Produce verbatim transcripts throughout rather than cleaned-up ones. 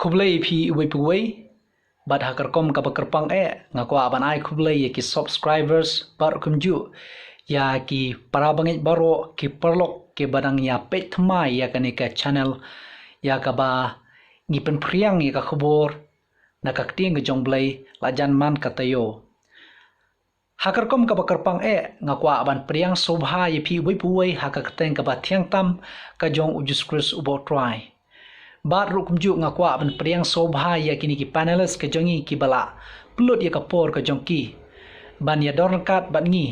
Khublei phi uwei pa uwei. Bad ha ka rukom kaba kyrpang eh, nga kwah ban ai khublei ïa ki subscribers, bad kumjuh ïa ki para bangeit baroh, ki paralok kiba dang ïa peit thymmai ïa kane ka channel, ïa kaba ngi pynphriang ïa ka khubor na ka ktien ka jong U Blei, la jan man ka taïew. Ha ka rukom kaba kyrpang eh, nga kwah ban pdiang sngewbha ïa phi uwei pa uwei ha ka kyrteng kaba thiang tam ka jong U Jisu Khrist uba U Trai. Bad ruh kumjuh nga kwah ban pdiang sngewbha ïa kine ki panelist ka jong ngi kiba la pynlut ïa ka por ka jong ki ban ïadon ryngkat bad ngi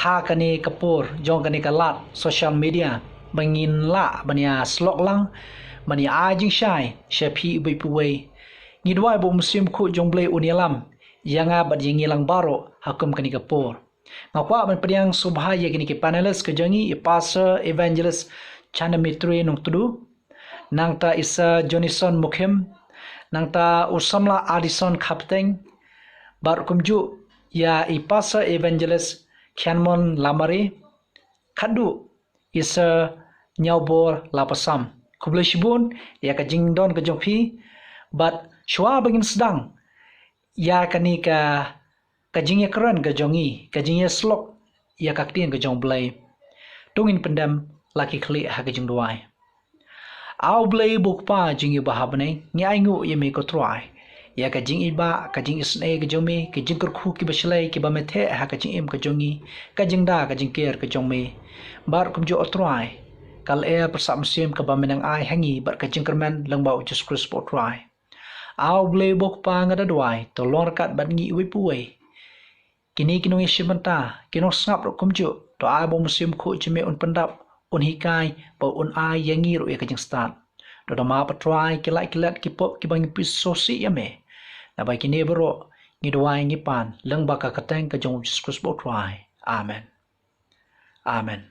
ha kane ka por jong kane ka lad social media, ba ngin lah ban ïa slok lang, ban ïa ai jingshai sha phi uwei pa uwei. Ngi duwai ba U Mynsiem Bakhuid jong U Blei un ïalam ïa nga bad ïa ngi lang baroh ha kum kane ka por. Nga kwah ban pdiang sngewbha ïa kine ki panelist ka jong ngi, i Pastor Evangelist Chandra Mitri Nongtdu, nangta i Sir Jonison Mukhim, nangta u samla Addison Kharpeteng, bad kumjuh ïa i Pastor Evangelist Khianmon Lamare, khatduh i Sir Ñiawbor Lapasam. Khublei shibun ïa ka jingdon ka jong phi, bad shuwa ba ngin sdang ïa kane ka, ka jingïakren ka jong ngi, ka jingïaslok ïa ka ktien ka jong U Blei, to ngin pyndem la ki khlieh ha ka jingduwai. A U Blei uba U Kpa jong ngi uba ha bneng, ngi ainguh ïa me ko Trai ïa ka jingïeit, ba ka jingisynei ka jong me, ka jingkyrkhu kiba shlei kiba me theh ha ka jingim ka jong ngi, ka jingda ka jingker ka jong me. Bad kumjuh, O Trai, ka lyer pyrsad mynsiem kaba me nang ai ha ngi bad ka jingkyrmen lyngba U Jisu Khrist uba U Trai. A U Blei uba U Kpa, nga da duwai, to long ryngkat bad ngi uwei pa uwei. Kine ki nongïashim bynta, ki nongsngap ruh kumjuh, to ai ba U Mynsiem Bakhuid jong me un pyndap, un hikai, bad un ai ïa ngi ruh ïa ka jingstad. To da ma, Pa Trai, ki lait ki let, ki pop kiba ngi pynsngewsih ïa me. Naba kine baroh ngi duwai ngi pan lyngba ka kyrteng ka jong U Jisu Khrist uba U Trai. Amen. Amen.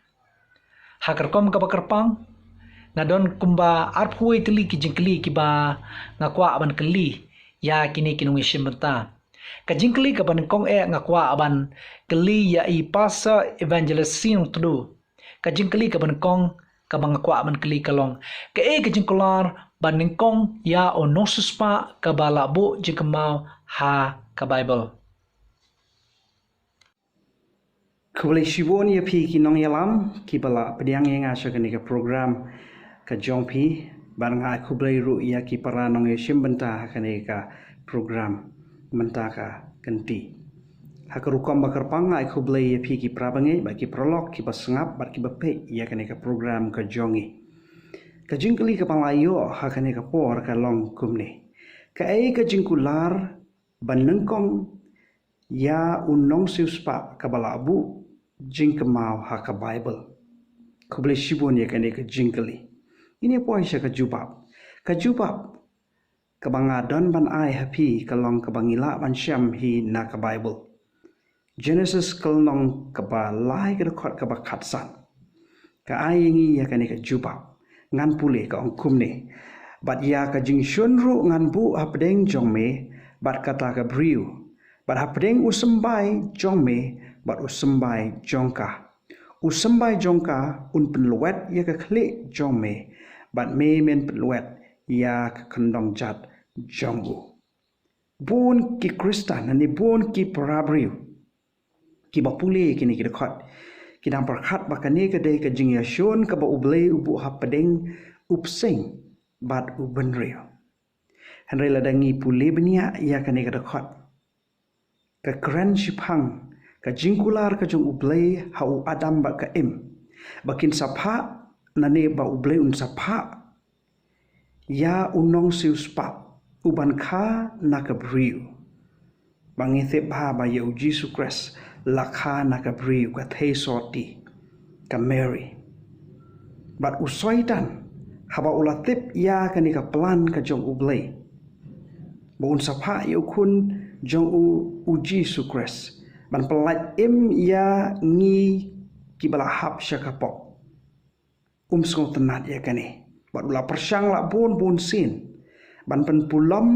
Ha ka rukom kaba kyrpang, nga don kumba arphew tylli ki jingkylli kiba nga kwah ban kylli ïa kine ki nongïashim bynta. Ka jingkylli kaba nyngkong eh, nga kwah ban kylli ïa i Pastor Evangelist Sing Nongtdu. Ka jingkylli kaba nyngkong kaba nga kwah ban kylli ka long: Kaei ka jingkular ba nyngkong ïa u nongsiewspah kaba la buh jingkynmaw ha ka Baibl? Khublei shibun ïa phi ki nongïalam kiba la pdiang ïa nga sha kane ka program ka jong phi, bad nga ai khublei ruh ïa ki para nongïashim bynta ha kane ka program mynta ka kynti. Ha ka rukom ba kyrpang, nga ai khublei ïa phi ki para bangeit bad ki paralok kiba sngap bad kiba peit ïa kane ka program ka jong ngi. Ka jingkylli kaba la ïoh ha kane ka por ka long kumne: Kaei ka jingkular ba nyngkong ïa u nongsiewspah kaba la buh jingkynmaw ha ka Baibl? Khublei shibun ïa kane ka jingkylli. Ngin ïa poi sha ka jubab. Ka jubab kaba nga don ban ai ha phi ka long kaba ngi lah ban shem hi na ka Baibl. Genesis ka lynnong kaba lai, ka dkhot kaba khatsan, ka ai ïa ngi ïa kane ka jubab. Ngan pule, ka ong kumne: Bad ïa ka jingshun ruh ngan buh hapdeng jong me bad kata ka briew, bad hapdeng u symbai jong me bad u symbai jong ka. U symbai jong ka un pynlwet ïa ka khlieh jong me, bad me men pynlwet ïa ka kyndong jat jong u. Bun ki Khristan, lane bun ki para briew kiba pule kine ki dkhot, ki dang pyrkhat ba kane ka dei ka jingïashun kaba U Blei u buh hapdeng u bseiñ bad u bynriew. Hynrei lada ngi pule bniah ïa kane ka dkhot, ka kren shiphang ka jingkular ka jong U Blei ha u Adam bad ka Im, ba kin sa phah, lane ba U Blei un sa phah ïa u nongsiewspah uban kha na ka briew. Ba ngi tip bha ba ïa U Jisu Khrist la kha na ka briew, ka theisotti, ka Mary. Bad u Soitan, haba u la tip ïa kane ka plan ka jong U Blei, ba un sa phah ïa u Khun jong u, U Jisu Khrist, ban pynlait im ïa ngi kiba la hap sha ka pop, um sngewtynnat ïa kane. Bad u la pyrshang la bun bun sien ban pynpulom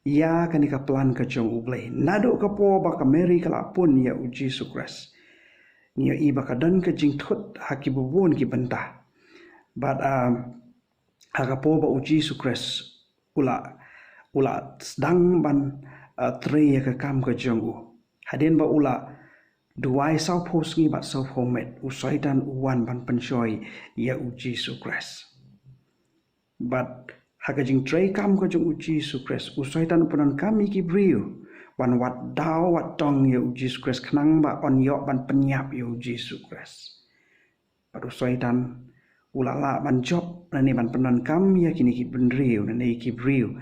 ïa kane ka plan ka jong U Blei. Naduh ka por ba ka Mary ka la pun ïa U Jisu Khrist, ngi ïohi ba ka don ka jingthut ha kiba bun ki bynta. Bad, ah, ha ka por ba U Jisu Khrist u la, u la sdang ban, uh, trei ïa ka kam ka jong u. Hadien ba u la duwai sawphew sngi bad sawphew miet, u Soitan u wan ban pynshoi ïa u Jisu Khrist. Bad ha ka jingtrei kam ka jong u Jisu Khrist, u Soitan u pyndonkam ïa ki briew ban wad daw wad tong ïa u Jisu Khrist khnang ba un ïoh ban pynïap ïa u Jisu Khrist. Bad u Soitan u la lah ban jop nangne ban pyndonkam ïa kine ki bynriew, nangne ki briew.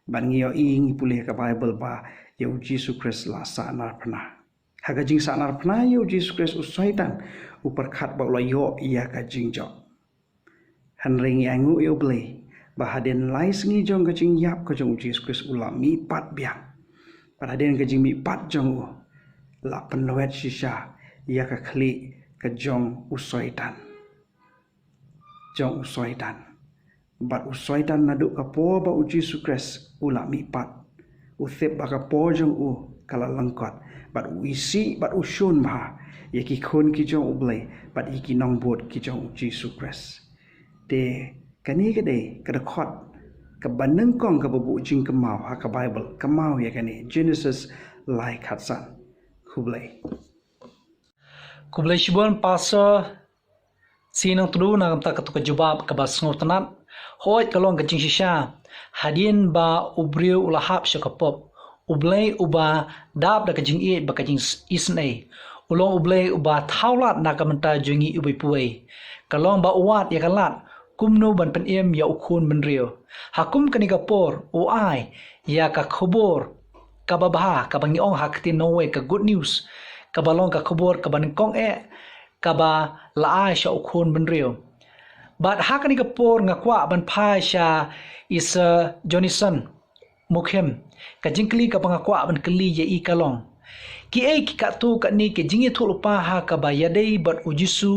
Bad ngi ïohi, ngi pule ha ka Baibl ba ïa u Jisu Khrist la sahnarphna. Ha ka jingsahnar phna ïa u Jisu Khrist, u Soitan u pyrkhat ba u la ïoh ïa ka jingjop. Hynrei ngi ainguh ïa u Blei ba hadien lai sngi jong ka jingïap ka jong u Jisu Khrist, u la mihpat biang. Bad hadien ka jingmihpat jong u, la pynlwet shisha ïa ka khlieh ka jong u Soitan. Jong u Soitan. Bad u Soitan naduh ka por ba u Jisu Khrist u la mihpat, u tip ba ka por jong u ka la lyngkot. Bad u isih bad u shun bha ïa ki khun ki jong u Blei bad ïa ki nongbud ki jong u Jisu Khrist. Te kane ka dei ka dkhot kaba nyngkong kaba buh jingkynmaw ha ka Baibl, kynmaw ïa kane, Genesis lai khatsan. Khublei. Khublei shibun Pastor C. Nongtdu na ka bynta katto ka jubab kaba sngewtynnat. Hooid, ka long ka jingshisha. Hadien ba u briew u la hap sha ka pop, u Blei uba dap da ka jingïeit bad ka jingisynei u long u Blei uba thaw lad na ka bynta jong ngi iwei pa iwei. Ka long ba u wad ïa ka lad kumno ban pynim ïa u khun bynriew. Ha kum kane ka por u ai ïa ka khubor kaba bha, kaba ngi ong ha ka ktien Nongwei ka good news, kaba long ka khubor kaba nyngkong eh kaba la ai sha u khun bynriew. Bad ha kane ka por nga kwah ban phai sha i Sir Jonathan Mukhim. Ka jingkylli kaba nga kwah ban kylli ïa i ka long, kiei ki katto katne ki jingïathuhlypa ha kaba ïadei bad u Jisu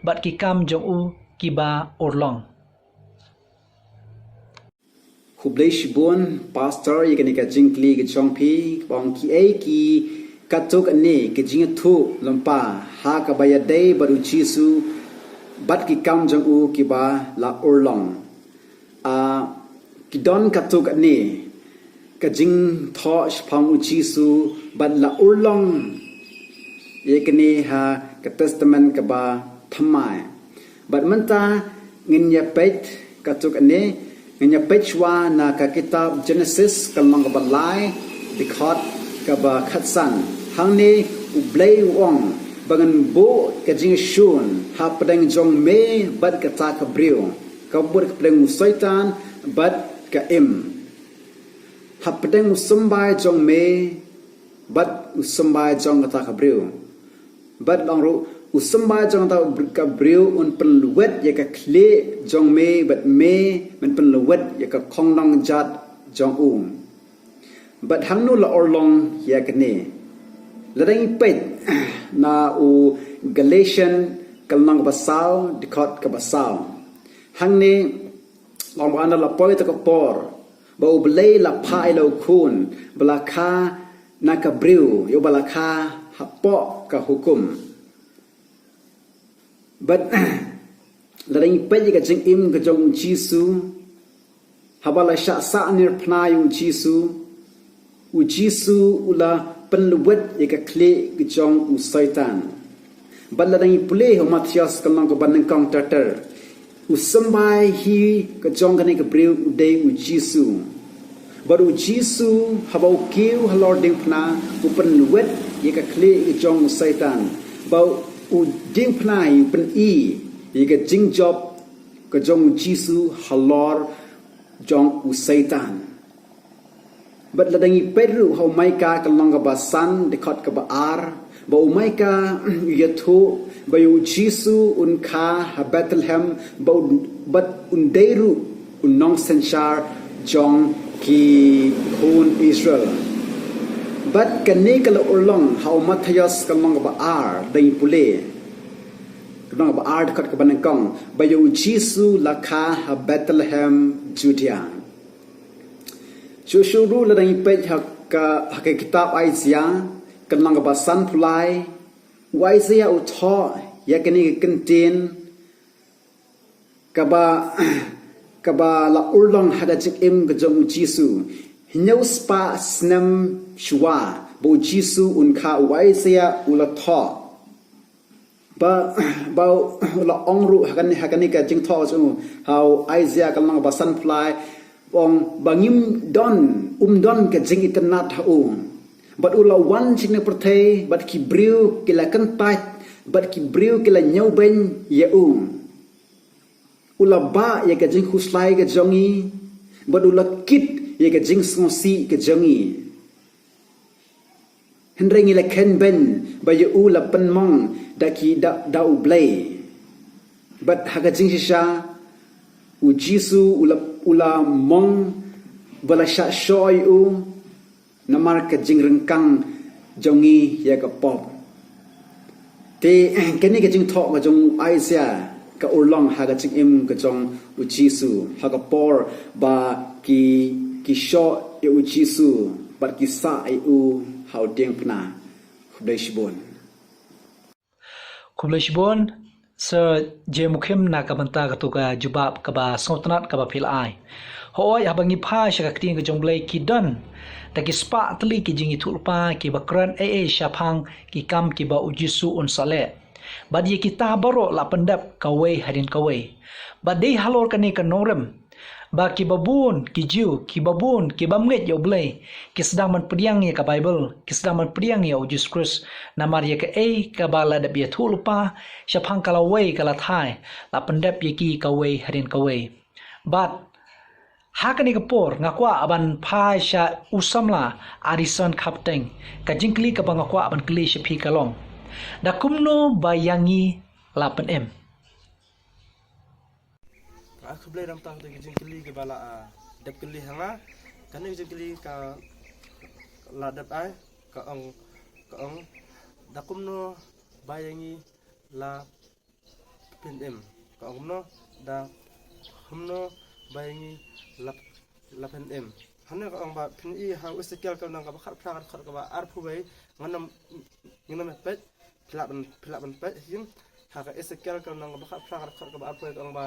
bad ki kam jong u kiba urlong? Khublei shibun Pastor ïa kane ka jingkylli ka jong phi, kaba ong kiei ki katto katne ki jingïathuhlypa ha kaba ïadei bad u Jisu bad ki kam jong u kiba la urlong. Ah, ki don katto katne ka jingthoh shaphang u Jisu bad la urlong ïa kane ha ka Testament kaba thymmai. Bad mynta ngin ïa peit katto katne, ngin ïa peit shuwa na ka kitab Genesis ka lynnong kaba lai, dkhot kaba khatsan. Hangne u Blei u ong ba ngan buh ka jingshun hapdeng jong me bad kata ka briew, ka mut ka pdeng u Soitan bad ka im, hapdeng u symbai jong me bad u symbai jong kata ka briew. Bad long ruh, u symbai jong kata ka briew un pynlwet ïa ka khlieh jong me bad me men pynlwet ïa ka khongnongjat jong u. Bad hangno la urlong ïa kane? Lada ngi peit na u Galatian ka lynnong kaba saw, dkhot kaba saw. Hangne long ba ynda la poi kata ka por ba u Blei la phah ïa la u khun ba la kha na ka briew, ïa uba la kha hapoh ka hukum. Bad lada ngi peit ïa ka jingim ka jong u Jisu, haba la shah sahnarphna ïa u Jisu, u Jisu u la pynlwet ïa ka khlieh ka jong u Soitan. Bad lada ngi pule ha u Mathaios ka lynnong kaba nyngkong ter ter, u symbai hi ka jong kane ka briew u dei u Jisu. Bad u Jisu haba u kiew halor diengphna u pynlwet ïa ka khlieh ka jong u Soitan. Bad u diengphna hi u pyni ïa ka jingjop ka jong u Jisu halor jong u Soitan. Bad lada ngi peit ruh ha u Maikha ka lynnong kaba san, dkhot kaba ar, ba u Maikha u ïathuh ba ïa u Jisu un kha ha Bethlehem, ba un, bad un dei ruh u nongsynshar jong ki khun Israel. Bad kane ka la urlong ha u Mathaios ka lynnong kaba ar, lada ngi pule. Ka lynnong kaba ar, dkhot kaba nyngkong, ba ïa u Jisu la kha ha Bethlehem, Judea. Shuh shuh ruh lada ngi peit ha ka, ha ka kitab Isaiah ka lynnong kaba sanphew lai, u Isaiah u thoh ïa kane ka kyntien kaba, kaba la urlong ha ka jingim ka jong u Jisu. Hynñiew spah snem shuwa ba u Jisu un kha, u Isaiah u la thoh ba, ba u la ong ruh ha kane, ha kane ka jingthoh jong u ha u Isaiah ka lynnong ba sanphew lai, ong ba ngim don, um don ka jingitynnad ha u. Bad u la wan sha kane ka pyrthei, bad ki briew ki la kyntait, bad ki briew ki la ñiewbeiñ ïa u. U la bah ïa ka jingkhuslai ka jong ngi, bad u la kit ïa ka jingsngewsih ka jong ngi. Hynrei ngi la kheiñ beiñ ba ïa u la pynmong da ki, da, da u Blei. Bad ha ka jingshisha, u Jisu u la, u la mong ba la shah shoh ïa u namar ka jingryngkang jong ngi ïa ka pop. Te kane ka jingthoh ka jong u Isaiah ka urlong ha ka jingim ka jong u Jisu, ha ka por ba ki, ki shoh ïa u Jisu bad ki sah ïa u ha u diengphna. Khublei shibun. Khublei shibun Sir J Mukhim na ka bynta katu ka jubab kaba sngewtynnat kaba phi la ai. Hooid, haba ngi phai sha ka ktien ka jong u Blei, ki don da ki spah tylli ki jingïathuhlypa kiba kren ei ei shaphang ki kam kiba u Jisu un sa leh. Bad ïa kita baroh la pyndep kawei hadien kawei. Bad dei halor kane ka nongrim ba kiba bun ki Jiw, kiba bun ki bym ngeit ïa u Blei, ki sdang ban pdiang ïa ka Baibl, ki sdang ban pdiang ïa u Jisu Khrist, namar ïa kaei kaba la dep ïathuhlypa shaphang ka lawei ka lathai, la pyndep ïa ki kawei hadien kawei. Bad ha kane ka por nga kwah ban phai sha u samla Addison Khapteng, ka jingkylli kaba nga kwah ban kylli sha phi ka long: Da kumno ba ïa ngi la pynim? Ah, khublei namar kata ka jingkylli kaba la, ah, dep kylli ha nga. Kane ka jingkylli ka la dep ai, ka ong, ka ong: Da kumno ba ïa ngi la pynim? Ka ong kumno, da kumno ba ïa ngi la, la pynim? Hangne ka ong ba phin ïohi ha u Esekiel ka lynnong kaba khatphra ka dkhot kaba arphew wei, ngan ym, ngan ym peit, phi lah ban, phi lah ban peit hi. Ha ka Esekiel ka lynnong kaba khatphra ka dkhot kaba arphew wei ka ong ba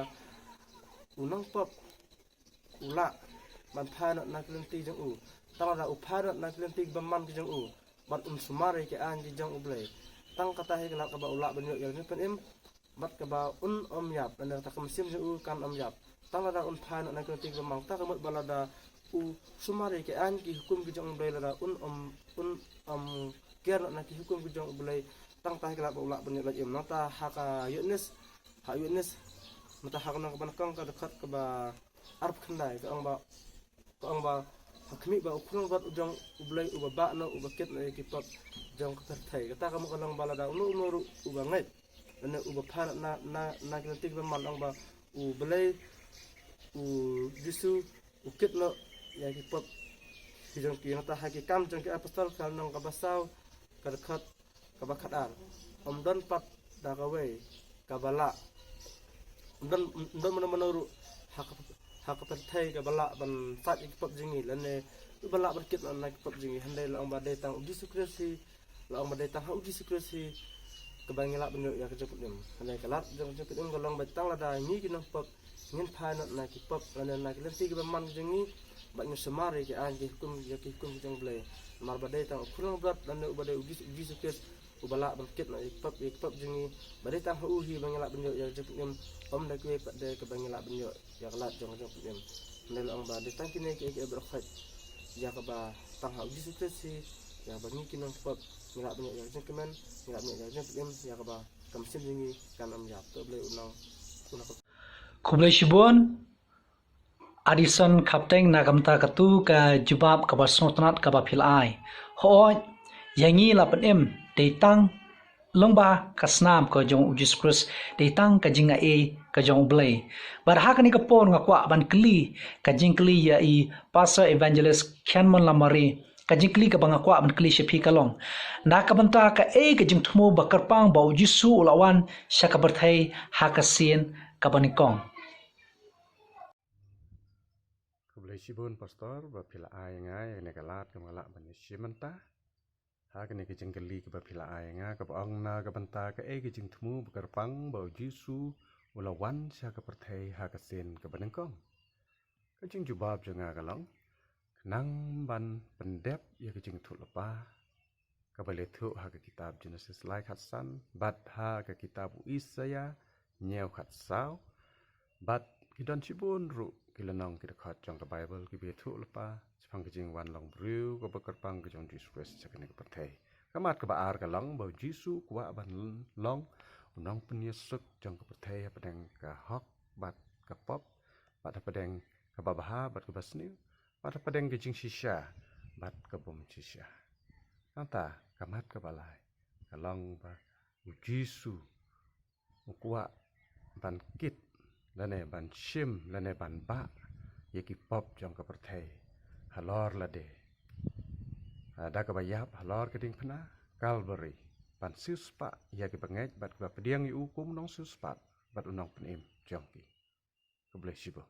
u nongpop u lah ban phai noh na ki lynti jong u, tang lada u phai noh na ki lynti ki bymman ki jong u, bad un sumar ïa ki aiñ ki jong u Blei. Tang kata hi ka lad kaba u lah ban ïoh ïa ka jingpynim, bad kaba un ym ïap, lane kata ka mynsiem jong u kan ym ïap, tang lada un phai noh na ki lynti ki bymman. Kata ka mut ba lada u sumar ïa ki aiñ ki hukum ki jong u Blei, lada un ym, un ym kiar noh na ki hukum ki jong u Blei, tang kata hi ka lad ba u lah ban ïoh lait im. Nangta ha ka Ïoannis, ha Ïoannis, nangta ha ka lynnong kaba nyngkong ka dkhot kaba arphew khyndai ka ong ba, ka ong ba ha khmih ba u Khun Langbrot u jong u Blei uba bah noh, uba kit noh ïa ki pop jong ka pyrthei. Kata ka mut ka long ba lada uno uno ruh uba ngeit, lane uba phai na, na, na ki lynti ki bymman, ong ba u Blei, u Jisu, u kit noh ïa ki pop ki jong ki. Nangta ha ki Kam jong ki Apostol ka lynnong kaba saw ka dkhot kaba khatar: Ym don pat da kawei kaba lah, ym don, ym don mano mano ruh ha ka, ha ka pyrthei kaba lah ban sait ïa ki pop jong ngi, lane uba lah ban kit noh na ki pop jong ngi, hynrei la ong ba dei tang u Jisu Khrist hi, la ong ba dei tang ha u Jisu Khrist hi kaba ngi lah ban ïoh ïa ka jingpynim. Hynrei ka lad jong ka jingpynim ka long ba tang lada ngi ki nongpop ngin phai noh na ki pop lane na ki lynti ki bymman ki jong ngi, bad ngin sumar ïa ki aiñ ki hukum, ïa ki hukum ki jong u Blei. Namar ba dei tang u Khun Langbrot lane uba dei u Jis-, u Jisu Khrist uba lah ban kit noh ïa ki pop, ïa ki pop jong ngi, ba dei tang ha u hi ba ngi lah ban ïoh ïa ka jingpynim, ym da kiwei pat de kaba ngi lah ban ïoh ïa ka lad jong ka jingpynim. Hynrei la ong ba dei tang kine kiei kiei baroh khoit, ïa kaba tang ha u Jisu Khrist hi, ïa kaba ngi ki nongpop ngi lah ban ïoh ïa ka jingkmen, ngi lah ban ïoh ïa ka jingpynim, ïa kaba ka mynsiem jong ngi kan ym ïap. To U Blei un nang, un nang Khublei shibun Addison Khapteng na ka bynta katu ka jubab kaba sngewtynnat kaba phi la ai. Hooid, ïa ngi la pynim dei tang lyngba ka snam ka jong u Jisu Khrist, dei tang ka jingaiei ka jong u Blei. Bad ha kane ka por nga kwah ban kylli ka jingkylli ïa i Pastor Evangelist Khianmon Lamare, ka jingkylli kaba nga kwah ban kylli sha phi ka long: Na ka bynta kaei ka jingthmu ba kyrpang ba u Jisu u la wan sha ka pyrthei ha ka sien kaba nyngkong? Khublei shibun Pastor ba phi la ai ïa nga ïa kane ka lad kaba nga lah ban ïashim mynta. Ha kane ka jingkylli kaba phi la ai ïa nga kaba ong na ka bynta kaei ka jingthmu ba kyrpang ba u Jisu u la wan sha ka pyrthei ha ka sien kaba nyngkong. Ka jingjubab jong nga ka long, nang ban pyndep ïa ka jingïathuhlypa kaba la ïathuh ha ka kitab Genesis lai khatsan, bad ha ka kitab u Isaïah hynñiew khatsaw, bad ki don shibun ruh ki lynnong ki dkhot jong ka Baibl kiba ïathuhlypa shaphang ka jingwan long briew kaba kyrpang ka jong Jisu Khrist sha kane ka pyrthei. Ka mat kaba ar ka long ba u Jisu u kwah ban long u nongpynïasuk jong ka pyrthei hapdeng ka hok bad ka pop, bad hapdeng kaba bha bad kaba sniew, bad hapdeng ka jingshisha bad ka bym shisha. Nangta ka mat kaba lai ka long ba u Jisu u kwah ban kit lane ban shim lane ban bah ïa ki pop jong ka pyrthei halor lade, ah, da kaba ïap halor ka diengphna Kalbari, ban siewspah ïa ki bangeit bad kiba pdiang ïa u kum u nongsiewspah bad u nongpynim jong ki. Khublei shibun.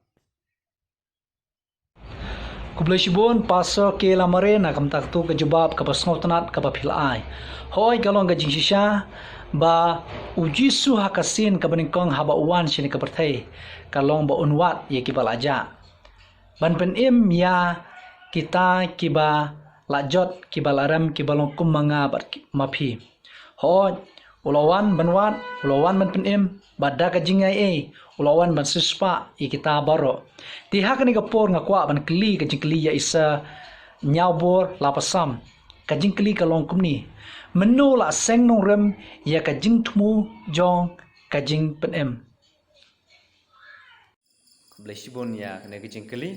Khublei shibun Pastor K Lamare na ka bynta katei ka jubab kaba sngewtynnat kaba phi la ai. Hooid, ka long ka jingshisha ba u Jisu ha ka sien kaba nyngkong haba u wan shane ka pyrthei ka long ba un wad ïa kiba la jah, ban pynim ïa kita kiba la jot, kiba la rem, kiba long kum ma nga bad ki-, ma phi. Hooid, u la wan ban wad, u la wan ban pynim, bad da ka jingaiei u la wan ban siewspah ïa kita baroh. Te ha kane ka por nga kwah ban kylli ka jingkylli ïa i Sir Ñiawbor Lapasam. Ka jingkylli ka long kumne: mynno la seng nongrim ïa ka jingthmu jong ka jingpynim? Khublei shibun ïa kane ka jingkylli.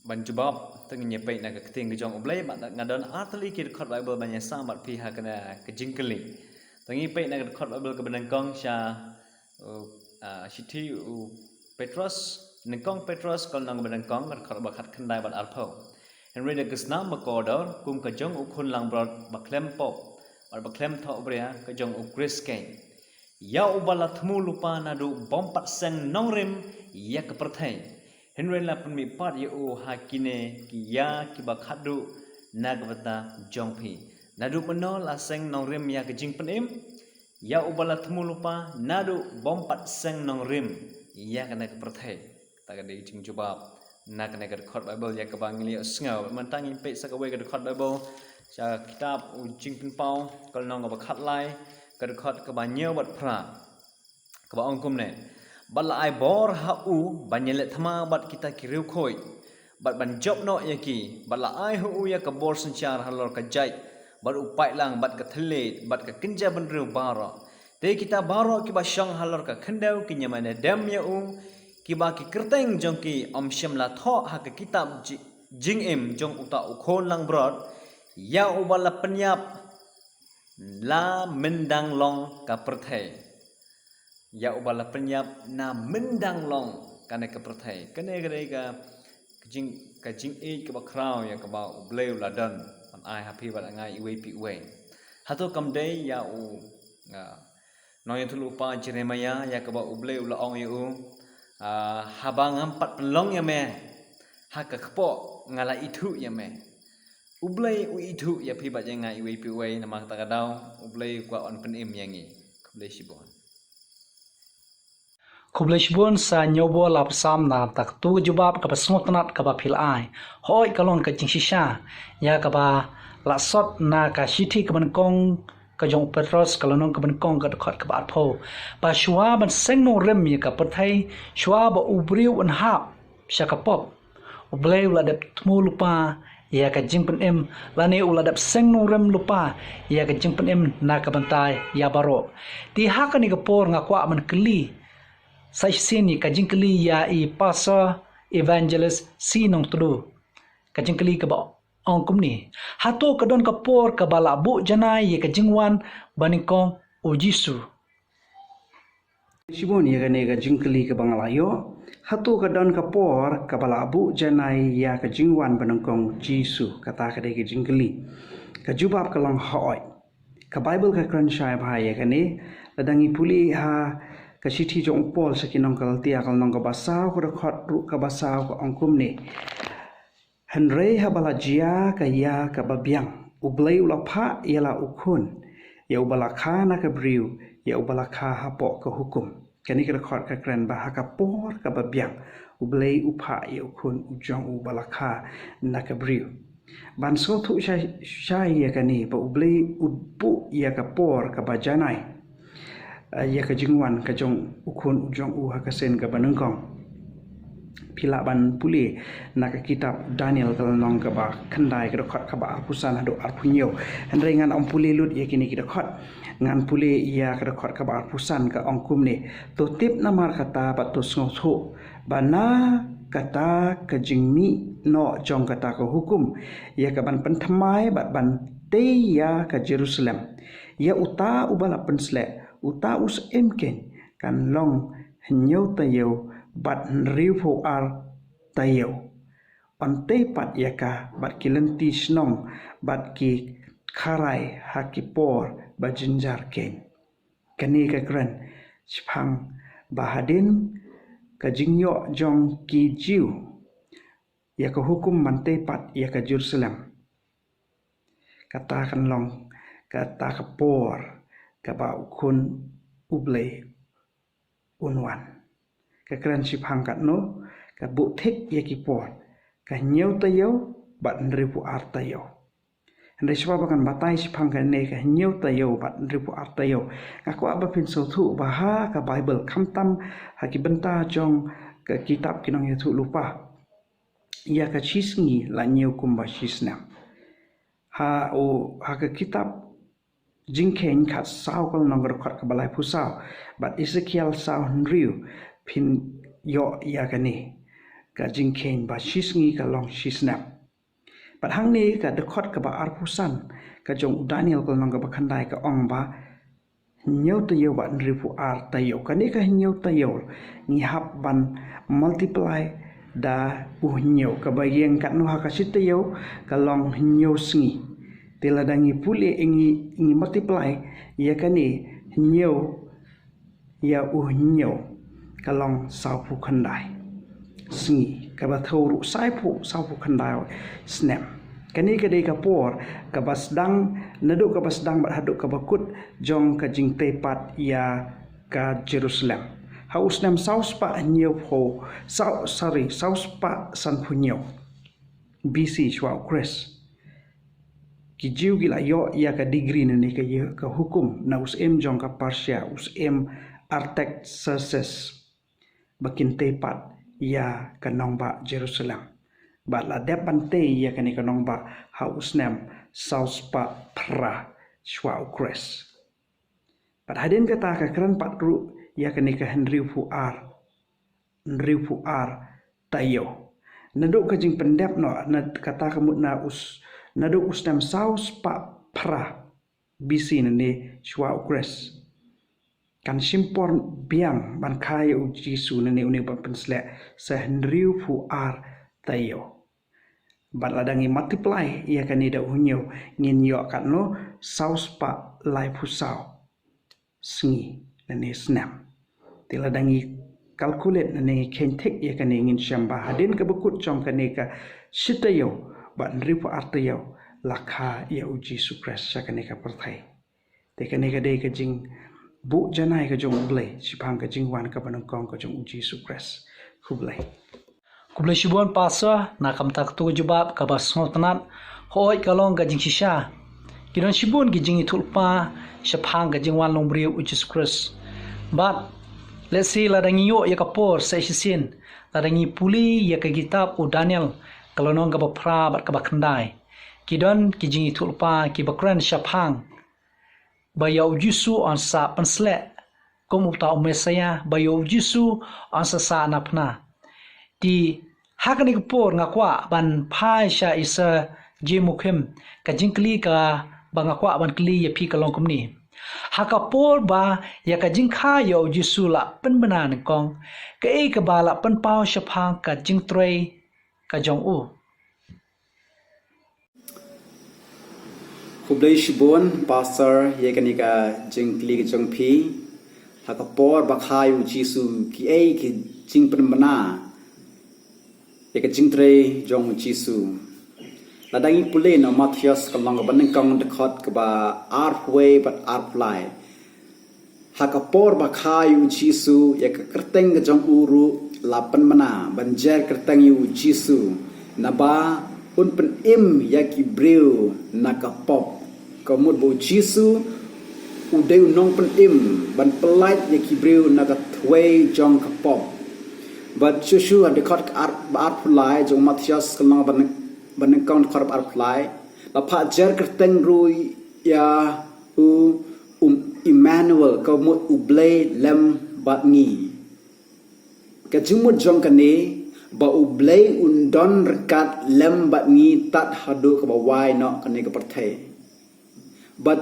Ban jubab, to ngin ïa peit na ka ktien ka jong U Blei, bad nga don ar tylli ki dkhot Baibl ban ïasam bad phi ha kane ka jingkylli. To ngin peit na ka dkhot Baibl kaba nyngkong sha, uh, ah, shithi u Petros, nyngkong Petros ka lynnong kaba nyngkong, ka dkhot ba khatkhyndai bad arphew. Hynrei da ka snam ba kordor, kum ka jong u khun langbrot ba khlem pop bad ba khlem thohbria, ka jong U Khrist keiñ, ïa uba la thmu lypa naduh bym pat seng nongrim ïa ka pyrthei, hynrei la pynmihpat ïa u ha kine ki ïa kiba khatduh na ka bynta jong phi. Naduh mynno la seng nongrim ïa ka jingpynim, ïa uba la thmu lypa naduh bym pat seng nongrim ïa kane ka pyrthei? Kata ka dei ka jingjubab na kane ka dkhot Baibl ïa kaba ngi la ïohsngew. Mynta ngin peit sa kawei ka dkhot Baibl sha kitab U Jingpynpaw, ka lynnong kaba khatlai, ka dkhot kaba hynñiew bad phra, kaba ong kumne: Bad la ai bor ha u ban ïaleh thma bad kita ki riewkhuid, bad ban jop noh ïa ki, bad la ai ha u ïa ka bor synshar halor ka jait, bad u paidlang, bad ka thylliej, bad ka kynja bynriew baroh. Te kita baroh kiba shong halor ka khyndew kin ïamane dem ïa u, kiba ki kyrteng jong ki ym shym la thoh ha ka kitab ji-, jingim jong uta u khun langbrot, ïa uba la pynïap na myndang long ka pyrthei. Ïa uba la pynïap na myndang long kane ka pyrthei. Kane ka dei ka, ka jing, ka jingïeit kaba khraw ïa kaba U Blei u la don ban ai ha phi bad nga iwei pa iwei. Hato kam dei ïa u, ah, nongïathuhlypa Jeremaïah, ïa kaba U Blei u la ong ïa u, ah, haba ngam pat pynlong ïa me ha ka kpoh, nga la ithuh ïa me. U Blei u ithuh ïa phi bad ïa nga iwei pa iwei, namar kata ka daw U Blei u kwah un pynim ïa ngi. Khublei shibun. Khublei shibun Sir Ñiawbor Lapasam na ka bynta katei ka jubab kaba sngewtynnat kaba phi la ai. Hooid, ka long ka jingshisha ïa kaba la sot na ka shithi kaba nyngkong ka jong u Petros, ka lynnong kaba nyngkong, ka dkhot kaba arphew, ba shuwa ban seng nongrim ïa ka pyrthei, shuwa ba u briew un hap sha ka pop, U Blei u la dep thmu lypa ïa ka jingpynim, lane u la dep seng nongrim lypa ïa ka jingpynim na ka bynta ïa baroh. Te ha kane ka por nga kwah ban kylli sa shisien ïa ka jingkylli ïa i Pastor Evangelist C Nongtdu. Ka jingkylli kaba ong kumne: hato ka don ka por kaba la buh janai ïa ka jingwan banyngkong u Jisu? Shibun ïa kane ka jingkylli kaba nga la ïoh. Hato ka don ka por kaba la buh janai ïa ka jingwan banyngkong Jisu? Kata ka dei ka jingkylli. Ka jubab ka long hooid. Ka Baibl ka kren shai bha ïa kane. Lada ngi pule ha ka shithi jong u Paul sha ki nong Galatia, ka lynnong kaba saw, ka dkhot ruh kaba saw, ka ong kumne: Hynrei haba la jia ka ïa kaba biang, U Blei u la phah ïa la u Khun, ïa uba la kha na ka briew, ïa uba la kha hapoh ka hukum. Kane ka dkhot ka kren ba ha ka por kaba biang, U Blei u phah ïa u khun u jong u ba la kha na ka briew. Ban sngewthuh shai, shai ïa kane ba U Blei u buh ïa ka por kaba janai, eh, ïa ka jingwan ka jong u khun u jong u ha ka sien kaba nyngkong. Phi lah ban pule na ka kitab Daniel ka lynnong kaba khyndai ka dkhot kaba arphew san haduh arphew hynñiew. Hynrei ngan ym pule lut ïa kine ki dkhot. Ngan pule ïa ka dkhot kaba arphew san, ka ong kumne: To tip namar kata bad to sngewthuh ba na kata ka jingmih noh jong kata ka hukum ïa ka ban pynthymmai bad ban tei ïa ka Jerusalem, ïa uta uba la pynsleh, uta u syiem keiñ, kan long hynñiew taïew bad hynriewphew ar taïew. Yn tei pat ïa ka bad ki lynti shnong bad ki kharai ha ki por ba jynjar keiñ. Kane ka kren shaphang ba hadien ka jingïoh jong ki Jiw ïa ka hukum ban tei pat ïa ka Jerusalem. Kata kan long kata ka por kaba u khun U Blei un wan. Ka kren shaphang katno, ka buh thik ïa ki por, ka hynñiew taïew bad hynriewphew ar taïew. Hynrei shuwa ba ngan batai shaphang kane ka hynñiew taïew bad hynriewphew ar taïew, nga kwah ba phin sngewthuh ba ha ka Baibl, khamtam ha ki bynta jong ka kitab Ki Nongïathuhlypa, ïa ka shi sngi la ñiew kumba shi snem. Ha u, ha ka kitab Jingkheiñ khatsaw ka lynnong ka dkhot kaba laiphew saw bad Esekiel saw hynriew, phin ïoh ïa kane ka jingkheiñ ba shi sngi ka long shi snem. Bad hangne ka dkhot kaba arphew san ka jong u Daniel ka lynnong kaba khyndai ka ong ba hynñiew taïew bad hynriewphew ar taïew. Kane ka hynñiew taïew ngi hap ban multiply da u hynñiew, kaba ïeng katno ha ka shi taïew, ka long hynñiew sngi. Te lada ngi pule, ngi, ngi multiply ïa kane hynñiew ïa u hynñiew, ka long sawphew khyndai sngi, kaba thew ruh sawphew, sawphew khyndai snem. Kane ka dei ka por kaba sdang, naduh kaba sdang bad haduh kaba kut jong ka jingtei pat ïa ka Jerusalem. Ha u snem saw spah hynñiewphew, saw, sorry, saw spah sanphew hynñiew B C shuwa u Khrist, ki Jiw ki la ïoh ïa ka degree ne ka, ïa ka hukum na u syiem jong ka Persia, u syiem Artaxerxes, ba kin tei pat ïa ka nongbah Jerusalem. Bad la dep ban tei ïa kane ka nongbah ha u snem saw spah phra shuwa u Khrist. Bad hadien kata ka kren pat ruh ïa kane ka hynriewphew ar, hynriewphew ar taïew. Naduh ka jingpyndep noh, na kata ka mut na u s-, naduh u snem saw spah phra B C ne shuwa u Khrist, kan shim por biang ban kha ïa u Jisu ne une uba pynsleh, sa hynriewphew ar taïew. Bad lada ngi multiply ïa kane da u hynñiew, ngin ïoh katno? Saw spah laiphew saw sngi ne snem. Te lada ngi calculate ne ngi kheiñ thik ïa kane, ngin shem ba hadien kaba kut jong kane ka shi taïew bad hynriewphew ar taïew la kha ïa u Jisu Khrist sha kane ka pyrthei. Te kane ka dei ka jingbuh janai ka jong U Blei shaphang ka jingwan kaba nyngkong ka jong u Jisu Khrist. Khublei. Khublei shibun Pastor, na ka bynta katto ka jubab kaba sngewtynnat. Hooid, ka long ka jingshisha. Ki don shibun ki jingïathuhlypa shaphang ka jingwan long briew u Jisu Khrist. Bad lehse lada ngi ïoh ïa ka por sa shisien, lada ngi pule ïa ka kitab u Daniel ka lynnong kaba phra bad kaba khyndai, ki don ki jingïathuhlypa kiba kren shaphang ba ïa u Jisu yn sa pynsleh kum uta u Messaïah, ba ïa u Jisu yn sa sah na phna. Te ha kane ka por nga kwah ban phai sha i Sir J Mukhim, ka jingkylli kaba nga kwah ban kylli ïa phi ka long kumne. Ha ka por ba ïa ka jingkha ïa u Jisu la pynbna nyngkong, kaei kaba la pynpaw shaphang ka jingtrei ka jong u? Khublei shibun Pastor ïa kane ka jingkylli ka jong phi. Ha ka por ba kha ïa u Jisu, kiei ki jingpynbna ïa ka jingtrei jong u Jisu? Lada ngi pule na u Mathaios ka lynnong kaba nyngkong, dkhot kaba arphew wei bad arphew lai. Ha ka por ba kha ïa u Jisu, ïa ka kyrteng ka jong u ruh la pynbna ban jer kyrteng ïa u Jisu, naba un pynim ïa ki briew na ka pop. Ka mut ba u Jisu u dei u nongpynim ban pyllait ïa ki briew na ka thwei jong ka pop. Bad shuh shuh ha dkhot ka ar, ba arphew lai jong u Mathaios ka lynnong ba nyng, ba nyngkong, dkhot ba arphew lai, la phah jer kyrteng ruh ïa u, u Immanuel, ka mut U Blei lem bad ngi. Ka jingmut jong kane ba U Blei un don ryngkat lem bad ngi tad haduh kaba wai noh kane ka pyrthei. Bad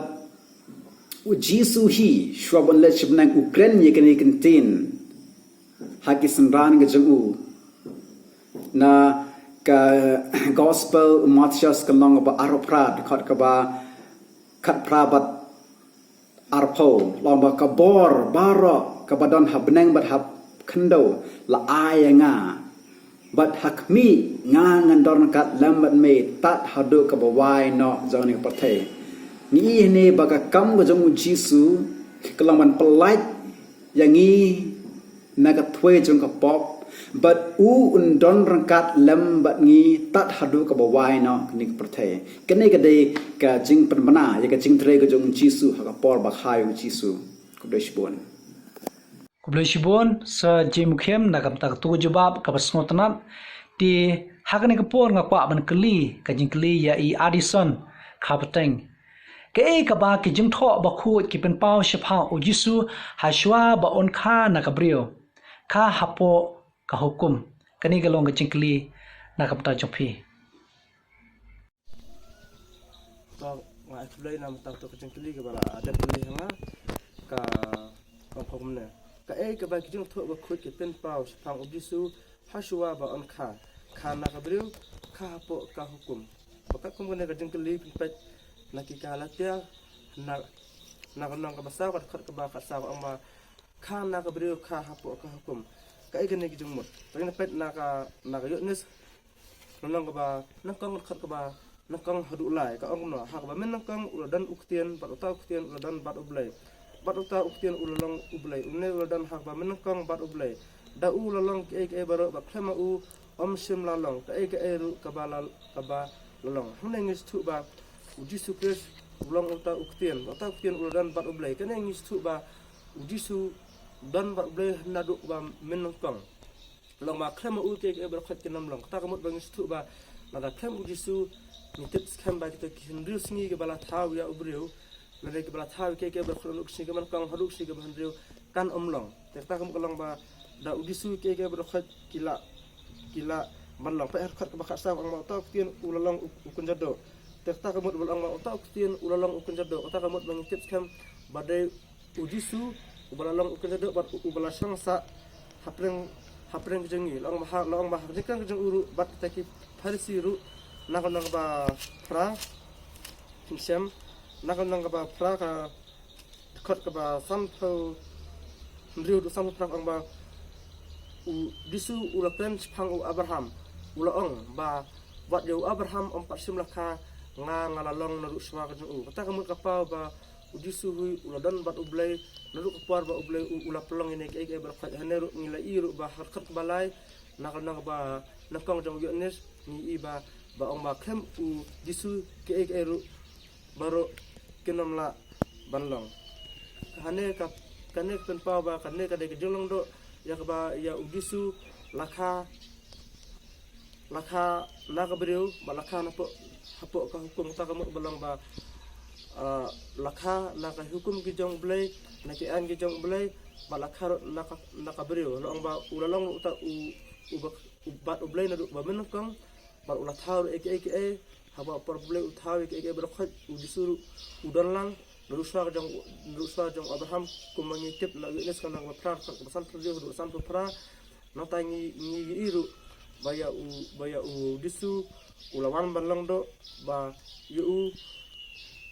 u Jisu hi, shuwa ban leit sha bneng, u kren ïa kane ka ktien ha ki synran ka jong u. Na ka Gospel u Mathaios ka lynnong ba arphew phra, dkhot kaba khatphra bad arphew, la ong ba ka bor baroh kaba don ha bneng bad ha khyndew la ai ïa nga. Bad ha khmih, nga ngan don ryngkat lem bad me tad haduh kaba wai noh jong kane ka pyrthei. Ngi ïohi hangne ba ka kam ka jong u Jisu ka long ban pyllait ïa ngi na ka thwei jong ka pop, bad u un don ryngkat lem bad ngi tad haduh kaba wai noh kane ka pyrthei. Kane ka dei ka jingpynbna ïa ka jingtrei ka jong u Jisu ha ka por ba kha ïa u Jisu. Khublei shibun. Khublei shibun Sir Jim Mukhim na ka bynta katto ka jubab kaba sngewtynnat. Te ha kane ka por nga kwah ban kylli ka jingkylli ïa i Addison Kharpateng. Kaei kaba ki jingthoh bakhuid ki pynpaw shaphang u Jisu ha shuwa ba un kha na ka briew, kha hapoh ka hukum? Kane ka long ka jingkylli na ka bynta jong phi. To, nga ai khublei na ka bynta ka jingkylli kaba la dep kylli ha nga. Ka ong kumne: kaei kaba ki jingthoh bakhuid ki pynpaw shaphang u Jisu ha shuwa ba un kha, kha na ka briew, kha hapoh ka hukum? Ba katkum kane ka jingkylli pynpeit na ki Galatia, na, na ka lynnong kaba saw, ka dkhot kaba khatsaw, ka ong ba kha na ka briew, kha hapoh ka hukum. Kaei kane ka jingmut? Te ngin peit na ka, na ka Ïoannis, lynnong kaba nyngkong, dkhot kaba nyngkong haduh lai, ka ong kumno: Ha kaba mynnyngkong u la don u Ktien, bad uta u Ktien u la don bad U Blei, bad uta u Ktien u la long U Blei. Une u la don ha kaba mynnyngkong bad U Blei. Da u la long kiei kiei baroh, bad khlem ma u ym shym la long kaei kaei ruh kaba la, kaba la long. Hangne ngi sngewthuh ba u Jisu Khrist u long uta u Ktien, uta u Ktien u la don bad U Blei. Kane ngi sngewthuh ba u Jisu u don bad U Blei naduh kaba mynnyngkong. Long ba khlem ma u kiei kiei baroh khoit kin ym long. Kata ka mut ba ngi sngewthuh ba lada khlem u Jisu, ngi tip skhem ba kita ki hynriew sngi kiba la thaw ïa u briew, lane kiba la thaw ïa kiei kiei baroh khoit naduh ka sngi kaba nyngkong haduh ka sngi kaba hynriew, kan ym long. Te kata ka mut ka long ba da u Jisu kiei kiei baroh khoit ki lah, ki lah ban long. Peit ha dkhot kaba khatsaw, ka ong ba uta u Ktien u la long u, u kynja doh. Te kata ka mut ba la ong ba uta u Ktien u la long u kynja doh, kata ka mut ba ngi tip skhem ba dei u Jisu uba la long u kynja doh bad u, uba la shong sah hapdeng, hapdeng ka jong ngi. La ong ba ha, la ong ba ha ka jingkren ka jong u ruh bad kita ki Pharisi ruh, na ka lynnong kaba phra, phin shem, na ka lynnong kaba phra, ka dkhot kaba sanphew hynriew haduh sanphew phra, ka ong ba u Jisu u la kren shaphang u Abraham, u la ong ba wat ïa u Abraham ym pat shym la kha, nga, nga la long naduh shuwa ka jong u. Kata ka mut ka paw ba u Jisu hi u la don bad U Blei naduh ka por ba U Blei u, u la pynlong ïa kine kiei kiei baroh khoit. Hangne ruh ngi la ïohi ruh ba ha ka dkhot kaba lai, na ka lynnong kaba nyngkong jong u Ïoannis, ngi ïohi ba, ba ong ba khlem u Jisu kiei kiei ruh baroh kin ym lah ban long. Hangne ka, kane ka pynpaw ba kane ka dei ka jinglong doh ïa kaba ïa u Jisu la kha, la kha na ka briew, bad la kha na hapoh, hapoh ka hukum. Kata ka mut ba long ba, ah, la kha na ka hukum ki jong U Blei, na ki aiñ ki jong U Blei, bad la kha ruh na ka, na ka briew. La ong ba u la long ruh uta u, u ba, u bad U Blei naduh ba mynnyngkong, bad u la thaw ruh ïa kiei kiei, haba u por U Blei u thaw ïa kiei kiei baroh khoit, u Jisu ruh u don lang naduh shuwa ka jong, naduh shuwa jong u Abraham, kumba ngi tip na u Ïoannis ka lynnong kaba phra, dkhot kaba sanphew hynriew haduh sanphew phra. Nangta ngi, ngi ïohi ruh ba ïa u, ba ïa u Jisu u la wan ban long doh, ba ïa u